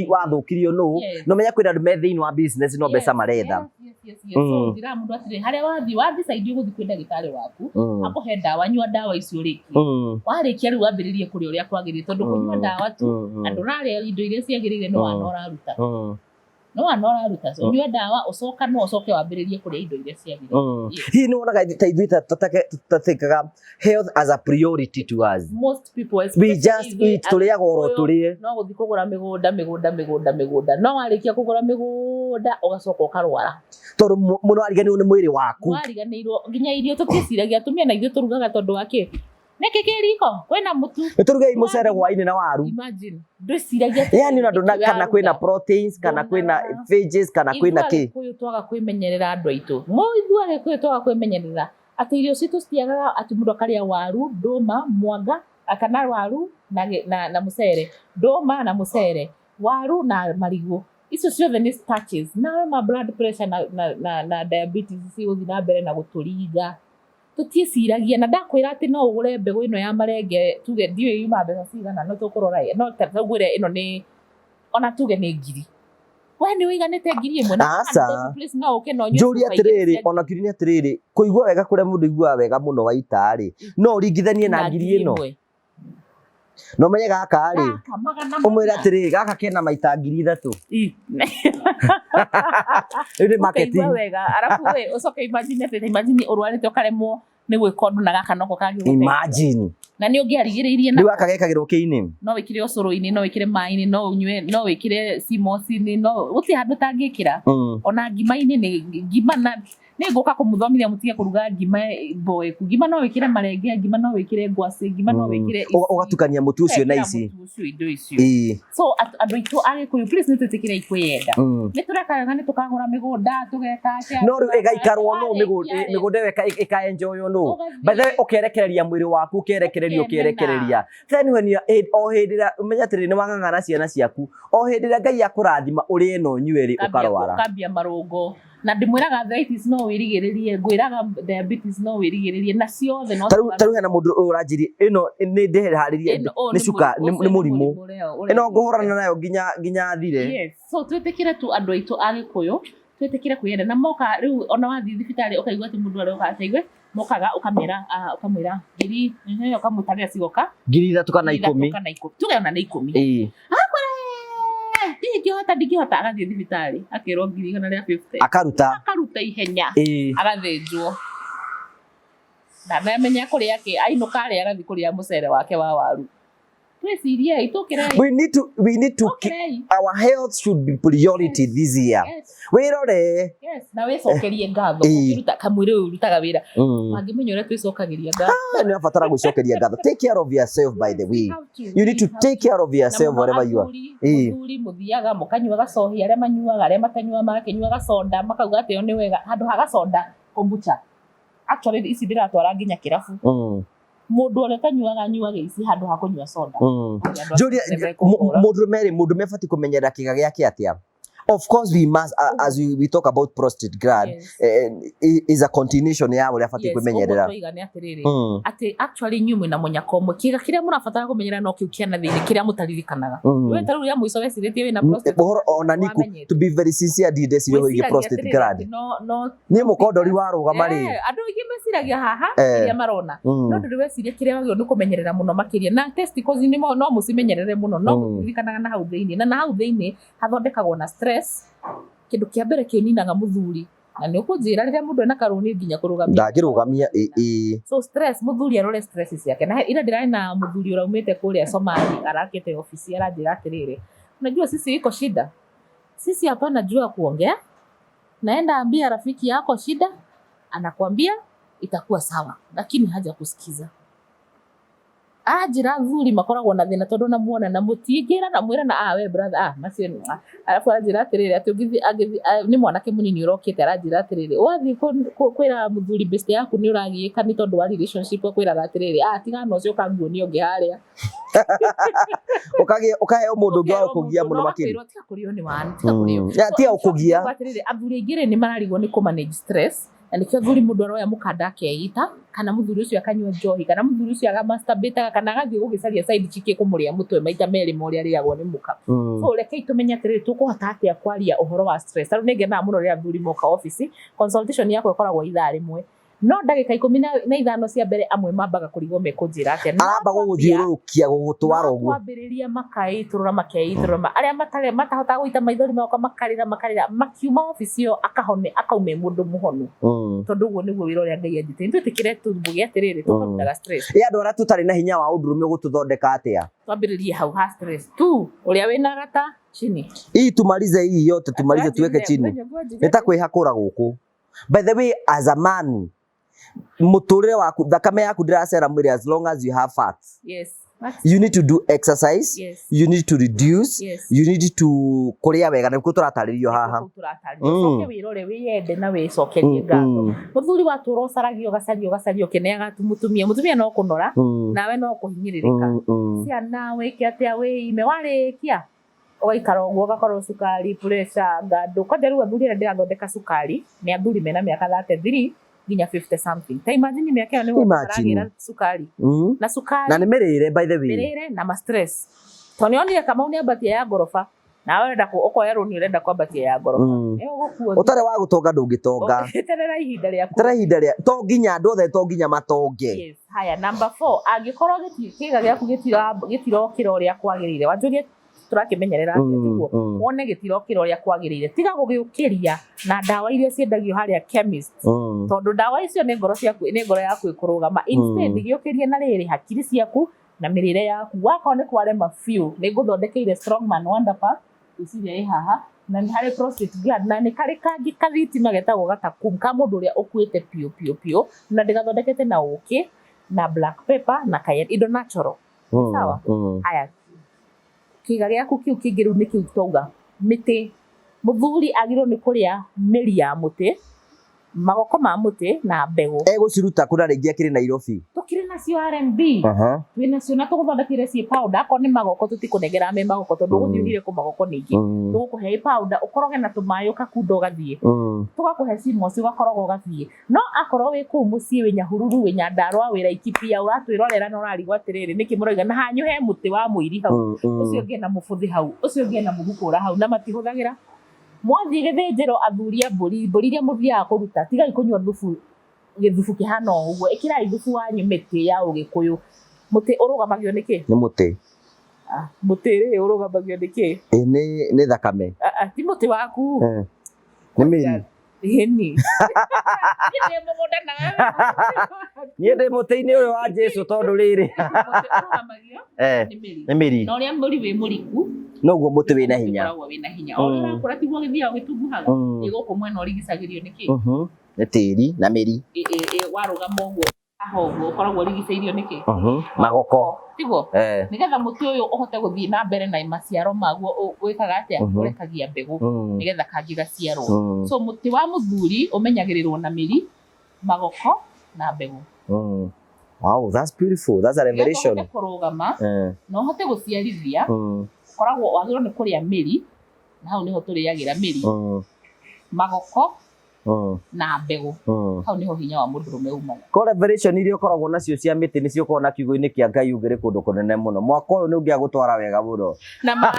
[SPEAKER 2] wathũkirio nũ. No menya kwĩna andũ me thĩinĩ wa business no mbeca maretha.
[SPEAKER 1] Yes. So njĩraga mũndũ atĩrĩ, harĩa wathiĩ caidi, ũgũthiĩ kwĩ ndagĩtarĩ waku, akũhe ndawa, nyua ndawa icio ũrĩkie. Warĩkia rĩu wambĩrĩrie kũrĩa ũrĩa kwagĩrĩire, tondũ kũnyua ndawa tu na ndũrarĩa indo iria ciagĩrĩire, no wana ũraruta, no wana ũraruta. So nyua ndawa, ũcoka no ũcoke wambĩrĩrie kũrĩa indo iria ciagĩrĩire. Yes.
[SPEAKER 2] Hihi nĩ wonaga ta ithuĩ tũtatĩkaga health as a priority to us?
[SPEAKER 1] Most people,
[SPEAKER 2] We
[SPEAKER 1] especially
[SPEAKER 2] just
[SPEAKER 1] ithuĩ
[SPEAKER 2] eat, tũrĩaga oro
[SPEAKER 1] Agĩkũyũ,
[SPEAKER 2] tũrĩe.
[SPEAKER 1] No gũthiĩ kũgũra mĩgũnda, mĩgũnda, mĩgũnda, mĩgũnda, no warĩkia kũgũra mĩgũnda ũgacoka ũkarwara.
[SPEAKER 2] Tondũ mũno wariganĩrwo nĩ mwĩrĩ waku.
[SPEAKER 1] Wariganĩirwo nginya irio tũtiĩciragia, atumia na ithuĩ tũrugaga tondũ wa kĩ? Nĩkĩ kĩ riko? Kwĩna mũtu.
[SPEAKER 2] Nĩ tũrugei mũcere hwainĩ na waru.
[SPEAKER 1] Imagine. Ndwĩciragia atĩ
[SPEAKER 2] Yani ona ndona
[SPEAKER 1] nĩkĩ
[SPEAKER 2] kana kwĩna
[SPEAKER 1] waruga.
[SPEAKER 2] proteins, kana kwĩna
[SPEAKER 1] Ndũnarora.
[SPEAKER 2] veggies, kana kwĩna
[SPEAKER 1] Ithuĩ
[SPEAKER 2] kĩ.
[SPEAKER 1] Agĩkũyũ twaga kwĩmenyerera andũ aitũ. Ithuĩ Agĩkũyũ twaga kwĩmenyerera atĩ irio citũ citiagaga atĩ mũndũ akarĩa waru, ndũma, mwanga, kana waru na mũcere, ndũma na mũcere, waru na marigũ. Icio ciothe nĩ starches. Nawe ma blood pressure na diabetes cigũthiĩ na mbere na gũtũringa. Tũtiĩciragia na ndakwĩra atĩ no ũgũre mbegũ ĩno ya marenge tuge ndiũĩ yuma mbeca cigana no tũkũrora no ta ngwĩre ĩno nĩ ona tuge nĩ ngiri. We nĩ ũiganĩte 1000 na
[SPEAKER 2] Aca.
[SPEAKER 1] please no ũke na ũnyue
[SPEAKER 2] Njũria
[SPEAKER 1] cuba igĩrĩ
[SPEAKER 2] atĩrĩrĩ,
[SPEAKER 1] cia
[SPEAKER 2] ona kĩũria nĩ atĩrĩrĩ, kũigua wega kũrĩa mũndũ aiguaga wega mũno waita rĩ, no ũringithanie na ngiri ĩno?
[SPEAKER 1] 1000.
[SPEAKER 2] Na ũmenye gaka rĩ,
[SPEAKER 1] Gaka magana
[SPEAKER 2] ũmwĩre
[SPEAKER 1] mana.
[SPEAKER 2] atĩrĩrĩ, gaka kena maita 3000. Rĩu nĩ marketing.
[SPEAKER 1] Ũkaigua wega arabu we ũcoke imagine atĩ imagine ũrwarĩte ũkaremwo nĩ gwĩka ũndũ na gaka noko kangĩgũteithia.
[SPEAKER 2] Imagine.
[SPEAKER 1] Na nĩ ũngĩarigĩrĩirie
[SPEAKER 2] Rĩu
[SPEAKER 1] nako.
[SPEAKER 2] gaka gekagĩrwo kĩ-inĩ?
[SPEAKER 1] No wĩkĩre ũcũrũ-inĩ, no wĩkĩre maĩ-inĩ, no ũnyue, no wĩkĩre cimoci-inĩ, no gũtirĩ handũ ũtangĩkĩra. Ona ngima-inĩ nĩ ngima na nĩ ngũka kũmũthomithia mũtige kũruga ngima mboeku. Ngima no wĩkĩre marenge, ngima no wĩkĩre ngwacĩ, ngima no wĩkĩre ici.
[SPEAKER 2] Ũgatukania mũtu ũcio na
[SPEAKER 1] Ũgekĩra
[SPEAKER 2] ici.
[SPEAKER 1] mũtu ũcio indo icio. So andũ aitũ Agĩkũyũ please nĩ twĩtĩkĩrei kwĩyenda. Nĩ tũreka wega nĩ tũkagũra mĩgũnda tũgeka atĩa.
[SPEAKER 2] No rĩu ĩgaikarwo nũ
[SPEAKER 1] Warĩkia rĩ,
[SPEAKER 2] mĩgũnda ĩyo ĩkaenjoywo nũ?
[SPEAKER 1] ũgathiĩ
[SPEAKER 2] By the way, ũkerekereria mwĩrĩ waku, ũkerekereria,
[SPEAKER 1] Ũkemena.
[SPEAKER 2] ũkerekereria. Then when you are, o hĩndĩ ĩrĩa ũmenya atĩrĩrĩ nĩ wang'ang'ana ciana ciaku, o hĩndĩ ĩrĩa Ngai akũrathima ũrĩe na ũnyue rĩ, ũkarwara.
[SPEAKER 1] Ũkambia marũngo. Na ndĩmwĩraga arthritis no wĩrigĩrĩrie, ngwĩraga diabetes no wĩrigĩrĩrie, na ciothe no
[SPEAKER 2] Tarĩu tarĩu hena mũndũ ũyũ ũranjĩria ĩno nĩ ndĩharĩrie
[SPEAKER 1] Ĩno- ũyũ
[SPEAKER 2] nĩ cuka
[SPEAKER 1] mũrimũ-
[SPEAKER 2] nĩ
[SPEAKER 1] ũcio
[SPEAKER 2] mũrimũ.
[SPEAKER 1] ũrĩa
[SPEAKER 2] Ĩno ngũhũrana nayo nginya nginya thire.
[SPEAKER 1] Yes. So twĩtĩkĩre tu andũ aitũ Agĩkũyũ, twĩtĩkĩre kwĩyenda na moka rĩu ona wathiĩ thibitarĩ ũkaigua atĩ mũndũ aroka ataigue, mokaga ũkamera ũkamwĩra ngiri ũkamũtarĩra cigoka
[SPEAKER 2] 3000 kana 10.
[SPEAKER 1] 3 kana 10 tuge ona nĩ 10.
[SPEAKER 2] Ĩĩ.
[SPEAKER 1] Ndingĩhota ndingĩhota agathiĩ thibitarĩ akerwo 150,000.
[SPEAKER 2] Akaruta.
[SPEAKER 1] Akaruta ihenya.
[SPEAKER 2] Ĩĩ.
[SPEAKER 1] Agathĩnjwo. Na ndamenya kũrĩa kĩ ainũka arĩa agathiĩ kũrĩa mũcere wake wa waru. Twĩciriei tũkĩrei.
[SPEAKER 2] We need to keep
[SPEAKER 1] Tũkĩrei.
[SPEAKER 2] our health should be priority this year.
[SPEAKER 1] Yes.
[SPEAKER 2] Wĩrore.
[SPEAKER 1] Yes, na wĩcokerie ngatho.
[SPEAKER 2] Ĩĩ.
[SPEAKER 1] Ũkĩruta kamwĩrĩ ũyũ ũrutaga wĩra. Mangĩmenya ũrĩa twĩcokagĩria ngatho.
[SPEAKER 2] Nĩ wabatara gwĩcokeria ngatho. Take care of yourself by the way. You need to take care of yourself wherever you are. Ĩĩ.
[SPEAKER 1] Athuri mũthiaga mũkanyua gacohi, arĩa manyuaga, arĩa matanyuaga magakĩnyua gaconda, makauga atĩ ĩyo nĩ wega. Handũ ha gaconda, kombucha. Actually ici ndĩratwara nginya kĩrabu. Mũndũ ũrĩa ũtanyuaga anyuaga ici handũ ha kũnyua soda. Andũ
[SPEAKER 2] Njũria
[SPEAKER 1] acio nĩmekũhũra.
[SPEAKER 2] mũndũrũme rĩ, mũndũrũme abatiĩ kũmenyerera kĩga gĩake atĩa? Of course we must, as we talk about prostate gland,
[SPEAKER 1] Yes.
[SPEAKER 2] Is a continuation ya ũrĩa abatiĩ
[SPEAKER 1] Yes,
[SPEAKER 2] kwĩmenyerera.
[SPEAKER 1] ũguo twoiga nĩ atĩrĩrĩ, atĩ actually inyuĩ mwĩna mũnyaka ũmwe, kĩga kĩrĩa mũrabatara kũmenyerera no kĩu kĩa na thĩinĩ kĩrĩa mũtaririkanaga. We ta rĩu rĩa mũico wecirĩtie wĩna prostate
[SPEAKER 2] Ũhoro ona niku,
[SPEAKER 1] wamenyete.
[SPEAKER 2] to be very sincere, ndirĩ ndeciria ũhoro wĩgiĩ
[SPEAKER 1] Wĩciragia
[SPEAKER 2] prostate
[SPEAKER 1] atĩrĩrĩ
[SPEAKER 2] gland.
[SPEAKER 1] atĩ no
[SPEAKER 2] Niĩ mũkondori warũgama rĩ.
[SPEAKER 1] Andũ aingĩ meciragia haha kĩrĩa marona. No ndũrĩ weciria kĩrĩa wagĩrĩirwo nĩ kũmenyerera mũno makĩria. Na testicles nĩ no mũcimenyerere mũno, no mũtiririkanaga na hau thĩinĩ. Na na hau thĩinĩ hathondekagwo na stress. Kĩndũ kĩa mbere kĩninaga mũthuri. Na nĩ ũkũnjĩra rĩrĩa mũndũ ena karũni nginya kũrũgamia.
[SPEAKER 2] Ndangĩrũgamia, ĩ.
[SPEAKER 1] So stress, mũthuri arore stress ciake. Na ira ndĩrarĩ na mũthuri ũraumĩte kũrĩa Somali, arakĩte obici, aranjĩra atĩrĩrĩ, unajua sisi iko shida. Sisi hapana jua kuongea. Naenda ambia rafiki yako shida, anakuambia itakuwa sawa, lakini haja kusikiza. Anjĩra athuri makoragwo na thĩna tondũ namuona na mũtingĩra na mwĩra na we brother, macio nĩ ma. Arabu aranjĩra atĩrĩrĩ, atĩ ũngĩthiĩ, angĩthiĩ, nĩ mwanake mũnini ũrokĩte aranjĩra atĩrĩrĩ, wathiĩ kwĩra mũthuri best yaku nĩ ũragiĩka nĩ tondũ wa relationship, akwĩraga atĩrĩrĩ, tigana na ũcio ũkanguonia ũngĩ harĩa.
[SPEAKER 2] Ũkagĩa, ũkaheo mũndũ ũngĩ wa
[SPEAKER 1] Ũkerwo
[SPEAKER 2] gũkũgia
[SPEAKER 1] mũndũ,
[SPEAKER 2] mũno
[SPEAKER 1] no
[SPEAKER 2] makĩria.
[SPEAKER 1] ũgakwĩrwo tiga kũrĩo nĩ wanu, tiga kũrĩo.
[SPEAKER 2] Ya, tiga gũkũgia.
[SPEAKER 1] So, atĩrĩrĩ, athuri aingĩ rĩ, nĩ mararigwo nĩ kũ manage stress. Na nĩkĩo athuri mũndũ aroya mũkanda akeita, kana mũthuri ũcio akanyua njohi, kana mũthuri ũcio agamasturbataga, kana agathiĩ gũgĩcaria side chick ĩkũmũrĩa mũtwe maita merĩ ma ũrĩa arĩagwo nĩ mũka. So rekei tũmenye atĩrĩrĩ, tũkũhota atĩa kwaria ũhoro wa stress. Tarĩu nĩngenaga mũno rĩrĩa athuri moka obici, consultation yakwa ĩkoragwo ithaa rĩmwe. No ndagĩka 15 cia mbere amwe mambaga kũrigwo mekũnjĩra atĩa. No
[SPEAKER 2] Aramba gũgũthiũrũrũkia gũgũtwara
[SPEAKER 1] no
[SPEAKER 2] ũguo.
[SPEAKER 1] twambĩrĩria makaĩtũrũra makeitũrũra arĩa matahotaga gũita maithori magoka makarĩra makarĩra makiuma obici ĩyo akahone akauma e mũndũ mũhonu. Tondũ ũguo nĩguo wĩra ũrĩa Ngai anjĩtĩte. Nĩtwĩtĩkĩre tũmbuge atĩrĩrĩ, tũkarutaga stress.
[SPEAKER 2] Ĩ andũ arĩa tũtarĩ na hinya wa ũndũrũme ũgũtũthondeka atĩa?
[SPEAKER 1] Twambĩrĩrie hau ha stress tu, ũrĩa wĩna gata chini.
[SPEAKER 2] Hii tumalize hii yote, tumalize tuweke chini. Nĩ ta kwĩhakũra gũkũ. By the way, as a man, Mũtũrĩre waku, thakame yaku ndĩracera mwĩrĩ as long as you have fats. You need to do exercise. You need to reduce. You need to kũrĩa wega, nĩkuo tũratarĩrio haha.
[SPEAKER 1] Kũu tũratarĩrio. Ũcoke wĩrore, wĩyende na wĩcokerie ngatho. Mũthuri watũra ũcaragia, ũgacaria, ũgacaria, ũkĩneaga mũtumia, mũtumia no kũnora, nawe no kũhinyĩrĩrĩka. Ciana wĩke atĩa, wĩime, warĩkia ũgaikara ũguo, ũgakorwo cukari, pressure, ngandũ. Kwanja rĩu athuri arĩa ndĩrathondeka cukari nĩ athuri mena mĩaka 33 nginya 50 something. Ta imagine mĩaka ĩyo nĩguo
[SPEAKER 2] Imagine.
[SPEAKER 1] maragĩra cukari. Na cukari
[SPEAKER 2] Na nĩ mĩrĩre, by the way.
[SPEAKER 1] Mĩrĩre na ma stress. Tondũ nĩ onire Kamau nĩ ambatia ya ngoroba, nawe ũrenda ũkoya rũni, ũrenda kwambatia ya ngoroba. Ĩyo ũgũkua.
[SPEAKER 2] Ũtarĩ wa gũtonga ndũngĩtonga.
[SPEAKER 1] Eterera ihinda rĩaku.
[SPEAKER 2] Eterera ihinda rĩa, to nginya andũ othe, to nginya matonge.
[SPEAKER 1] Yes. Haya, number 4, angĩkorwo kĩga gĩaku gĩtirokĩra ũrĩa kwagĩrĩire, wanjũrie tũrakĩmenyerera atĩa, tiguo? Wone gĩtirokĩra ũrĩa kwagĩrĩire, tiga gũgĩũkĩria na ndawa iria ciendagio harĩa chemist, tondũ ndawa icio nĩ ngoro ciaku, nĩ ngoro yaku ĩkũrũgama. Instead, gĩũkĩrie na rĩrĩ hakiri ciaku na mĩrĩre yaku. Wakorwo nĩ kwarema biũ, nĩ ngũthondekeire Strongman Wonder Pack, ngwĩciria ĩ haha, na nĩ harĩ prostate gland, na nĩ karĩ kangĩ kathitima getagwo gatakum, ka mũndũ ũrĩa ũkuĩte biũ biũ biũ, na ndĩgathondekete na ũkĩ na black pepper na cayenne, indo natural. Sawa? Haya, kĩga gĩaku kĩu kĩngĩ rĩu nĩkĩu twauga mĩtĩ. Mũthuri agĩrĩirwo nĩ kũrĩa mĩri ya mũtĩ, magoko ma mũtĩ na mbegũ.
[SPEAKER 2] Egũciruta kũ na rĩngĩ akĩrĩ Nairobi?
[SPEAKER 1] Tũkĩrĩ nacio R&B. Twĩ nacio na tũgũthondekeire ciĩ powder. Akorwo nĩ magoko tũtikũnengera me magoko, tondũ ũgũthiĩ ũhire kũ magoko ningĩ. Tũgũkũhe ĩ powder, ũkoroge na tũmaĩ ũgakunda ũgathiĩ. Tũgakũhe cimos ũgakoroga ũgathiĩ. No akorwo wĩ kũu mũciĩ, wĩ Nyahururu, wĩ Nyandarua, wĩ Laikipia, ũratwĩrorera na ũrarigwo atĩrĩrĩ, nĩkĩ mũrauga na hanyu he mũtĩ wa mũiri hau, ũcio ũngĩ ena mũbũthĩ hau, ũcio ũngĩ ena mũhukũra hau, na matihũthagĩra. Mwathiĩ gĩthĩnjĩro athuri a mbũri, mbũri iria mũthiaga kũruta, tigai kũnyua thubu, gĩthubu kĩhana o ũguo, ĩkĩrai thubu wanyu mĩtĩ ya ũgĩkũyũ. Mũtĩ ũrũgamagio nĩ kĩ?
[SPEAKER 2] Nĩ mũtĩ.
[SPEAKER 1] Mũtĩ rĩ ũrũgamagio nĩ kĩ?
[SPEAKER 2] Nĩ thakame.
[SPEAKER 1] Ti mũtĩ waku.
[SPEAKER 2] Nĩ mĩri.
[SPEAKER 1] Ĩni. Niĩ ndĩ mũgũnda nawe.
[SPEAKER 2] Niĩ ndĩ mũtĩ-inĩ ũyũ wa Jesu tondũ rĩrĩ.
[SPEAKER 1] Mũtĩ ũrũgamagio nĩ mĩri.
[SPEAKER 2] Nĩ mĩri.
[SPEAKER 1] Na ũrĩa mũri wĩ mũriku,
[SPEAKER 2] Noguo mũtĩ wĩna hinya.
[SPEAKER 1] Ũkoragwo wĩna hinya. O ũrĩa ũrakũra tiguo gĩthiaga gĩtunguhaga. Ĩ gũkũ mwena ũrigicagĩrio nĩ kĩ?
[SPEAKER 2] Nĩ tĩri na mĩri.
[SPEAKER 1] Warũgama ũguo haha ũguo ũkoragwo ũrigicĩirio nĩ kĩ?
[SPEAKER 2] Magoko.
[SPEAKER 1] Tiguo? Nĩgetha mũtĩ ũyũ ũhote gũthiĩ na mbere na maciaro maguo, wĩkaga atĩa? Ũrekagia mbegũ nĩgetha kangĩ gaciarwo. So mũtĩ wa mũthuri ũmenyagĩrĩrwo na mĩri, magoko na mbegũ.
[SPEAKER 2] Wow, that's beautiful. That's a revelation.
[SPEAKER 1] Nĩgetha ũhote kũrũgama na ũhote gũciarithia, ũkoragwo wagĩrĩirwo nĩ kũrĩa mĩri, na hau nĩho tũrĩagĩra mĩri, magoko na mbegũ. Hau nĩho hinya wa mũndũrũme umaga.
[SPEAKER 2] Ko revelation iria ũkoragwo nacio cia mĩtĩ nĩcio ũkoragwo na kiugo-inĩ kĩa Ngai ũngĩrĩ kũndũ kũnene mũno. Mwaka ũyũ nĩ ũngĩagũtwara wega mũno.
[SPEAKER 1] Na maĩ.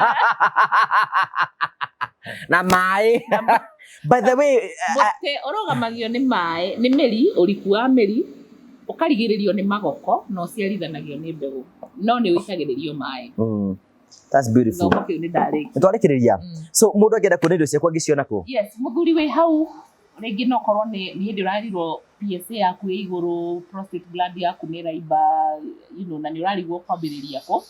[SPEAKER 2] Na maĩ. By the way,
[SPEAKER 1] mũtĩ ũrũgamagio nĩ maĩ, nĩ mĩri, ũriku wa mĩri, ũkarigĩrĩrio nĩ magoko na ũciarithanagio nĩ mbegũ. No nĩ ũitagĩrĩrio maĩ.
[SPEAKER 2] That's beautiful.
[SPEAKER 1] Gĩthomo kĩu nĩ ndarĩkia.
[SPEAKER 2] Nĩ twarĩkĩrĩria. So mũndũ angĩenda kuona indo ciaku angĩciona kũ?
[SPEAKER 1] Yes, mũthuri wĩ hau rĩngĩ no korwo nĩ hĩndĩ ũrarirwo PSA yaku ĩ igũrũ, prostate gland yaku nĩ ĩraimba, na nĩ ũrarigwo kwambĩrĩria kũ,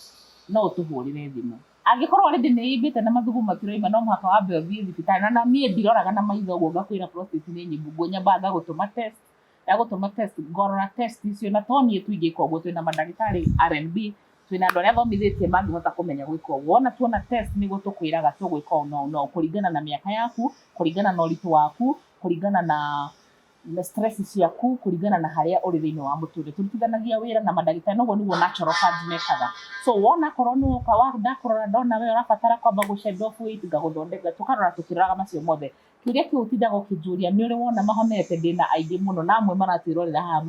[SPEAKER 1] no ũtũhũrĩre thimũ. Angĩkorwo already nĩ ĩimbĩte na mathugumo matiroima, no mũhaka wambe ũthiĩ thibitarĩ. Na niĩ ndiroraga na maitho ũguo ngakwĩra prostate nĩ nyimbu, nguo nyambaga ngagũtũma test, ndagũtũma test, ngorora test icio, na to niĩ tu ingĩka ũguo, twĩna mandagĩtarĩ R&B, twĩna andũ arĩa thomithĩtie mangĩhota kũmenya gwĩka ũguo. Wona tuona test nĩguo tũkwĩraga tũgwĩka ũũ na ũũ na ũũ, kũringana na mĩaka yaku, kũringana na ũritũ waku, kũringana na stress ciaku, kũringana na harĩa ũrĩ thĩinĩ wa mũtũrĩre. Tũrutithanagia wĩra na mandagĩtarĩ, na ũguo nĩguo naturopaths mekaga. So wona korwo nĩ woka ndakũrora ndona we ũrabatara kwamba gũ shed off weight, ngagũthondeka, tũkarora tũkĩroraga macio mothe. Kĩũria kĩu ũtindaga ũkĩnjũria, nĩ ũrĩ wona mahonete? Ndĩna aingĩ mũno, na amwe maratwĩrorera haha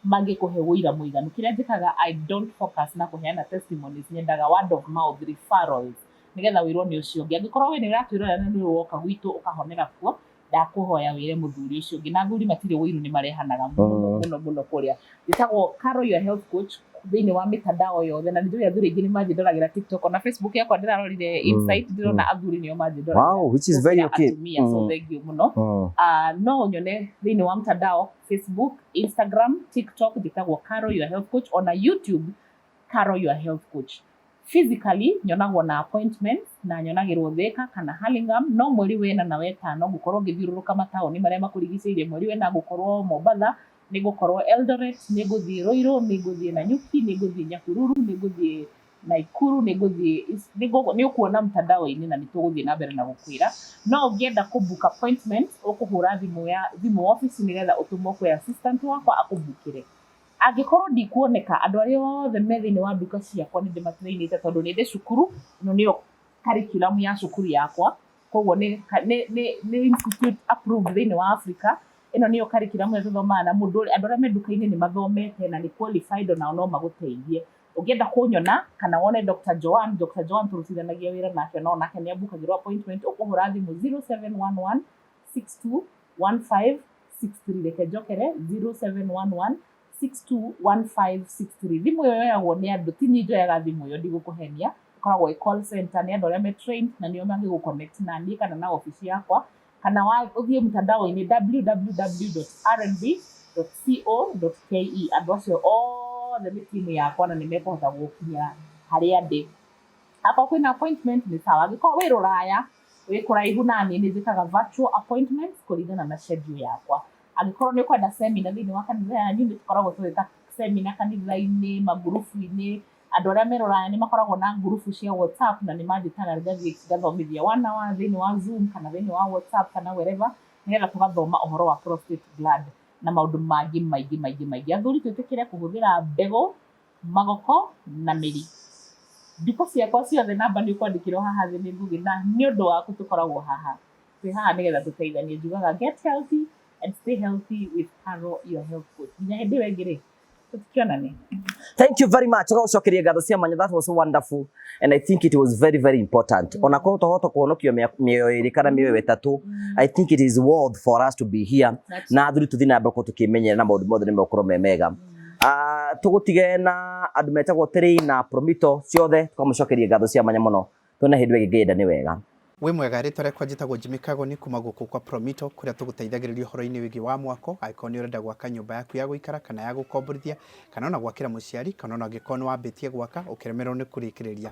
[SPEAKER 1] mangĩkũhe ũira mũiganu. Kĩrĩa njĩkaga, I don't focus na kũheana testimonies, nyendaga word of mouth referrals, nĩgetha wĩrwo nĩ ũcio ũngĩ. Angĩkorwo we nĩ ũratwĩrorera na nĩ ũrĩ woka gwitũ ũkahonera kuo, ndakũhoya wĩre mũthuri ũcio ũngĩ. Na athuri matirĩ ũiru, nĩ marehanaga mũno mũno mũno kũrĩa. Njĩtagwo Carol your health coach thĩinĩ wa mitandao yothe, na nĩ njũĩ athuri aingĩ nĩ manjĩndoragĩra TikTok, ona Facebook yakwa ndĩrarorire insight, ndĩrona athuri nĩo manjĩndoragĩra.
[SPEAKER 2] Wow, which is very okay.
[SPEAKER 1] Atumia, so thank you mũno. No nyone thĩinĩ wa mtandao Facebook, Instagram, TikTok, njĩtagwo Carol your health coach, ona YouTube Carol your health coach. Physically nyonagwo na appointments na nyonagĩrwo Thika kana Hurlingham, no mweri wena na wetano ngũkorwo ngĩthiũrũrũka mataũni marĩa makũrigicĩirie. Mweri wena ngũkorwo Mombatha, Nĩ ngũkorwo Eldoret, nĩ ngũthiĩ Ruiru, nĩ ngũthiĩ Nanyuki, nĩ ngũthiĩ Nyahururu, nĩ ngũthiĩ Naikuru, nĩ ngũthiĩ, nĩ ũkuona mtandao-inĩ na nĩ tũgũthiĩ na mbere na gũkwĩra. No ũngĩenda kũ book appointment, ũkũhũra thimũ ya thimũ office nĩgetha ũtũmwo kwĩ assistant wakwa akũbukĩre. Angĩkorwo ndikuoneka, andũ arĩa othe me thĩinĩ wa nduka ciakwa nĩ ndĩmatrainĩte tondũ nĩ ndĩ cukuru, ĩno nĩyo curriculum ya cukuru yakwa, koguo nĩ, nĩ, nĩ, nĩ institute approved thĩinĩ wa Africa. Ĩno nĩyo curriculum ĩrĩa tũthomaga na mũndũ, andũ arĩa me nduka-inĩ nĩ mathomete na nĩ qualified onao no magũteithie. Ũngĩenda kũnyona kana wone Dr. Joan, Dr. Joan tũrutithanagia wĩra nake no nake nĩ ambukagĩrwo appointment, ũkũhũra thimũ 0711 62 15 63. Reke njokere, 0711 621563. Thimũ ĩyo yoyagwo nĩ andũ, ti niĩ njoyaga thimũ ĩyo, ndigũkũhenia. Ĩkoragwo ĩ call center, nĩ andũ arĩa me trained na nĩo mangĩgũ connect na niĩ kana na obici yakwa, kana ũthiĩ mtandao-inĩ www.rnb.co.ke. Andũ acio othe nĩ timu yakwa na nĩ mekũhota gũkinya harĩa ndĩ. Akorwo kwĩna appointment nĩ sawa, angĩkorwo wĩ rũraya, wĩ kũraihu naniĩ, nĩ njĩkaga virtual appointments kũringana na schedule yakwa. Angĩkorwo nĩ ũkwenda seminar thĩinĩ wa kanitha yanyu, nĩ tũkoragwo tũgĩka seminar kanitha-inĩ, mangurubu-inĩ. Andũ arĩa me rũraya nĩ makoragwo na ngurubu cia WhatsApp na nĩ manjĩtaga ngathiĩ ngathomithia one hour thĩinĩ wa Zoom kana thĩinĩ wa WhatsApp kana wherever, nĩgetha tũgathoma ũhoro wa prostate gland na maũndũ mangĩ maingĩ maingĩ maingĩ. Athuri, twĩtĩkĩre kũhũthĩra mbegũ, magoko na mĩri. Nduka ciakwa ciothe namba nĩ ũkwandĩkĩrwo haha thĩ nĩ Ngugi, na nĩ ũndũ waku tũkoragwo haha. Twĩ haha nĩgetha tũteithanie. Njugaga get healthy and stay healthy with Carol, your health coach. Nginya hĩndĩ ĩyo ĩngĩ rĩ, tũtikionane.
[SPEAKER 2] Thank you very much. Ũgagũcokeria ngatho cia mwanya. That was wonderful and I think it was very very important. Ona korwo twahota kũhonokia mĩoyo ĩrĩ kana mĩoyo ĩtatũ, I think it is worth for us to be here. Na athuri, tũthiĩ na mbere gũkorwo tũkĩmenyerera na maũndũ mothe nĩ megũkorwo me mega. Tũgũtige na andũ metagwo Terei na Promito ciothe, tũkamũcokeria ngatho cia mwanya mũno. Tuone hĩndĩ ĩyo ĩngĩ ngĩenda nĩ wega.
[SPEAKER 4] Wĩ mwega, rĩtwa rĩakwa njĩtagwo Jimmy Kagoni kuma gũkũ kwa Promito, kũrĩa tũgũteithagĩrĩria ũhoro-inĩ wĩgiĩ wa mwako. Angĩkorwo nĩ ũrenda gwaka nyũmba yaku ya gũikara kana ya gũkomborithia, kana ona gwakĩra mũciari, kana ona angĩkorwo nĩ wambĩtie gwaka ũkĩremererwo nĩ kũrĩkĩrĩria.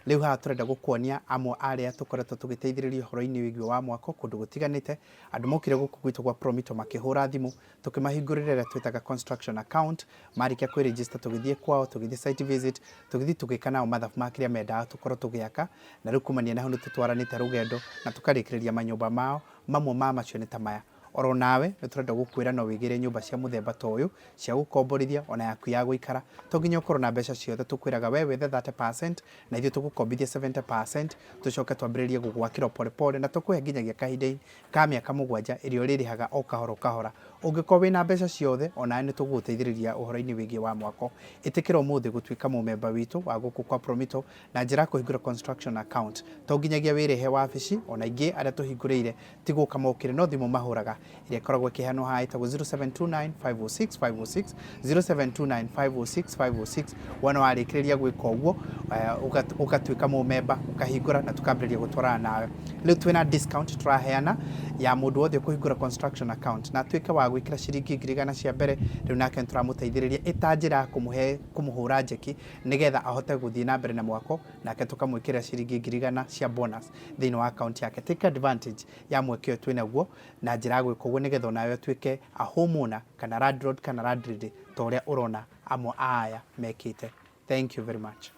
[SPEAKER 4] Rĩu haha tũrenda gũkuonia amwe arĩa tũkoretwo tũgĩteithĩrĩria ũhoro-inĩ wĩgiĩ wa mwako kũndũ gũtiganĩte. Andũ mokire gũkũ gwitũ gwa Promito makĩhũra thimũ, tũkĩmahingũrĩra ĩrĩa twĩtaga construction account. Marĩkia kwĩ-register, tũgĩthiĩ kwao, tũgĩthiĩ site visit, tũgĩthiĩ tũgĩka nao mathabu ma kĩrĩa mendaga tũkorwo tũgĩaka, na rĩu kumania na hau nĩ tũtwaranĩte rũgendo na tũkarĩkĩrĩria manyũmba mao. Mamwe ma macio nĩ ta maya. Oro nawe nĩ tũrenda gũkwĩra no wĩgĩre nyũmba cia mũthemba ta ũyũ cia gũkomborithia ona yaku ya gũikara. To nginya ũkorwo na mbeca ciothe, tũkwĩraga we wethe 30% na ithuĩ tũgũkombithia 70%, tũcoke twambĩrĩrie gũgwakĩra pole pole, na tũkũhe nginyagia kahinda ka mĩaka 7 ĩrĩa ũrĩrĩhaga o kahora o kahora. Ũngĩkorwo wĩna mbeca ciothe, onawe nĩ tũgũgũteithĩrĩria ũhoro-inĩ wĩgiĩ wa mwako. Ĩtĩkĩra ũmũthĩ gũtuĩka mũmemba witũ wa gũkũ kwa Promito na njĩra ya kũhingũra construction account. To nginyagia wĩrĩhe wabici, ona ingĩ arĩa tũhingũrĩire ti gũka mokire, no thimũ mahũraga ĩrĩa ĩkoragwo ĩkĩheanwo haha ĩtagwo 0729 506 506, 0729 506 506. Wona warĩkĩrĩria gwĩka ũguo, ũgatuĩka mũmemba, ũkahingũra na tũkambĩrĩria gũtwarana nawe. Rĩu twĩna discount tũraheana ya mũndũ wothe ũkũhingũra construction account na atuĩke wa gwĩkĩra ciringi 100,000 cia mbere. Rĩu nake nĩtũramũteithĩrĩria ĩta njĩra ya kũmũhe kũmũhũra njeki nĩgetha ahote gũthiĩ na mbere na mwako, nake tũkamwĩkĩrĩra ciringi 100,000 cia bonus thĩinĩ wa account yake. Take advantage ya mweke ũyũ twĩnaguo na njĩra ya gwĩka ũguo, nĩgetha onawe ũtuĩke a homeowner kana landlord kana landlady ta ũrĩa ũrona amwe a aya mekĩte. Thank you very much.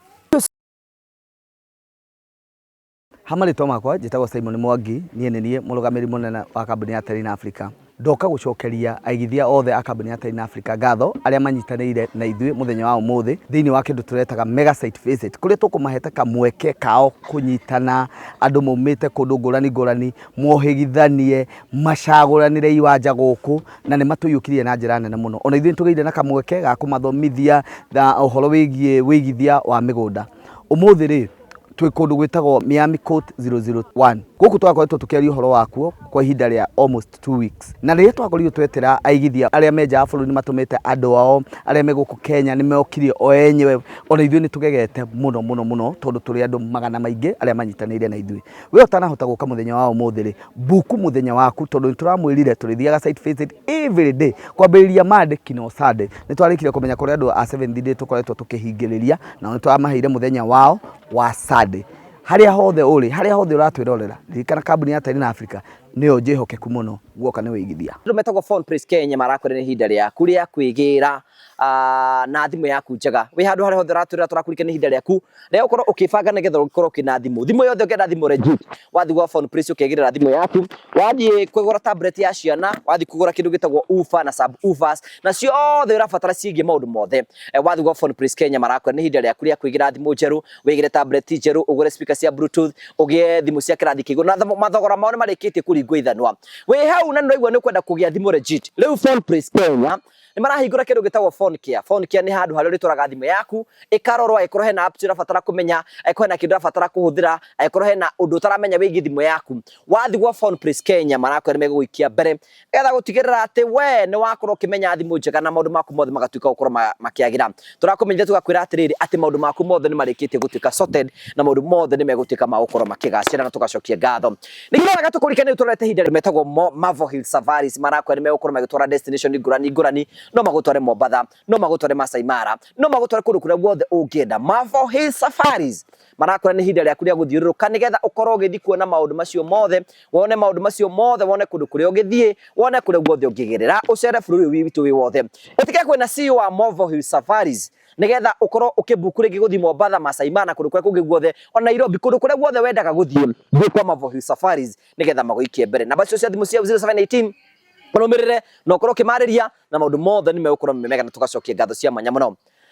[SPEAKER 3] Ha marĩtwa makwa njĩtagwo Simon Mwangi, niĩ nĩ niĩ mũrũgamĩrĩri mũnene wa kambuni ya Terrain Africa. Ndoka gũcokeria aigithia othe a kambuni ya Terrain Africa ngatho arĩa manyitanĩire na ithuĩ mũthenya wa ũmũthĩ thĩinĩ wa kĩndũ tũretaga mega site visit, kũrĩa tũkũmahete kamweke kao kũnyitana, andũ maumĩte kũndũ ngũrani ngũrani, mohĩgithanie, macagũranĩre iwanja gũkũ, na nĩ matũiyũkirie na njĩra nene mũno. Ona ithuĩ nĩ tũgĩire na kamweke ga kũmathomithia na ũhoro wĩgiĩ wĩigithia wa mĩgũnda. Ũmũthĩ rĩ, twĩ kũndũ gwĩtagwo Miami Court 001. Gũkũ twakoretwo tũkĩaria ũhoro wakuo kwa ihinda rĩa almost 2 weeks, na rĩrĩa twakorirwo twetĩra aigithia arĩa me nja wa bũrũri, nĩ matũmĩte andũ ao arĩa me gũkũ Kenya, nĩ mokire o enyewe. Ona ithuĩ nĩ tũgegete mũno mũno mũno, tondũ tũrĩ andũ magana maingĩ arĩa manyitanĩire na ithuĩ. We ũtanahota gũka mũthenya wa ũmũthĩ rĩ, book mũthenya waku, tondũ nĩ tũramwĩrire tũrĩthiaga site visit every day kwambĩrĩria Monday kinya Sunday. Nĩ twarĩkire kũmenya kũrĩ andũ a seventh day tũkoretwo tũkĩhingĩrĩria, nao nĩ tũramaheire mũthenya wao wa Sunday. Harĩa hothe ũrĩ, harĩa hothe ũratwĩrorera, ririkana kambuni ya Terina Africa nĩyo njĩhokeku mũno guoka nĩ wĩigithia.
[SPEAKER 2] Andũ metagwo Phone Place Kenya marakwĩra nĩ ihinda rĩaku rĩa kwĩgĩra na thimũ yaku njega. Wĩ handũ harĩa hothe ũratwĩrora tũrakũririkania nĩ ihinda rĩaku rĩa gũkorwo ũkĩbanga nĩgetha ũkorwo ũkĩna thimũ. Thimũ yothe ũngĩenda thimũ legit, wathiĩ gwa Phone Place ũkegĩrĩra thimũ yaku, wathiĩ kũgũra tablet ya ciana, wathiĩ kũgũra kĩndũ gĩtagwo woofer na sub woofers, na ciothe ũrabatara ciĩgiĩ maũndũ mothe. Wathiĩ gwa Phone Place Kenya marakwĩra nĩ ihinda rĩaku rĩa kwĩgĩra thimũ njerũ, wĩgĩre tablet njerũ, ũgũre speaker cia bluetooth, ũgĩe thimũ cia kĩrathi kĩa igũrũ, na mathogora mao nĩ marĩkĩtie kũringwo ithanwa. Wĩ hau na nĩ ũraigua nĩ ũkwenda kũgĩa thimũ legit, rĩu Phone Place Kenya nĩ marahingũra kĩndũ gĩtagwo phone care. Phone care nĩ handũ harĩa ũrĩtwaraga thimũ yaku ĩkarorwo, angĩkorwo hena apps ũrabatara kũmenya, angĩkorwo hena kĩndũ ũrabatara kũhũthĩra, angĩkorwo hena ũndũ ũtaramenya wĩgiĩ thimũ yaku, wathiĩ gwa Phone Place Kenya marakwĩra nĩ megũgũikia mbere nĩgetha gũtigĩrĩra atĩ we nĩ wakorwo ũkĩmenya thimũ njega na maũndũ maku mothe magatuĩka gũkorwo makĩagĩra. Tũrakũmenyithia tũgakwĩra atĩrĩrĩ atĩ maũndũ maku mothe nĩ marĩkĩtie gũtuĩka sorted na maũndũ mothe nĩ megũtuĩka ma gũkorwo makĩgacĩra na tũgacokia ngatho. Nĩguo wega tũkũririkanie tũrorete ihinda metagwo Marvel Hill Safaris marakwĩra nĩ megũkorwo magĩtwara destination ngũrani ngũrani, no magũtware Mombatha, no magũtware Masai Mara, no magũtware kũndũ kũrĩa guothe ũngĩenda. Marvel Hill Safaris marakwĩra nĩ ihinda rĩaku rĩa gũthiũrũrũka nĩgetha ũkorwo ũgĩthiĩ kuona maũndũ macio mothe, wone maũndũ macio mothe, wone kũndũ kũrĩa ũngĩthiĩ, wone kũrĩa guothe ũngĩgerera, ũcere bũrũri ũyũ witũ wĩ wothe. Ũtige kwĩna CEO wa Marvel Hill Safaris nĩgetha ũkorwo ũkĩbuku rĩngĩ gũthiĩ Mombatha, Masai Mara, kũndũ kũrĩa kũngĩ guothe, ona Nairobi, kũndũ kũrĩa guothe wendaga gũthiĩ, thiĩ kwa Marvel Hill Safaris nĩgetha magũikie mbere. Namba icio cia thimũ cia 0718 ũrũmĩrĩre na ũkorwo ũkĩmarĩria na maũndũ mothe nĩ megũkorwo me mega na tũgacokia ngatho cia mwanya mũno.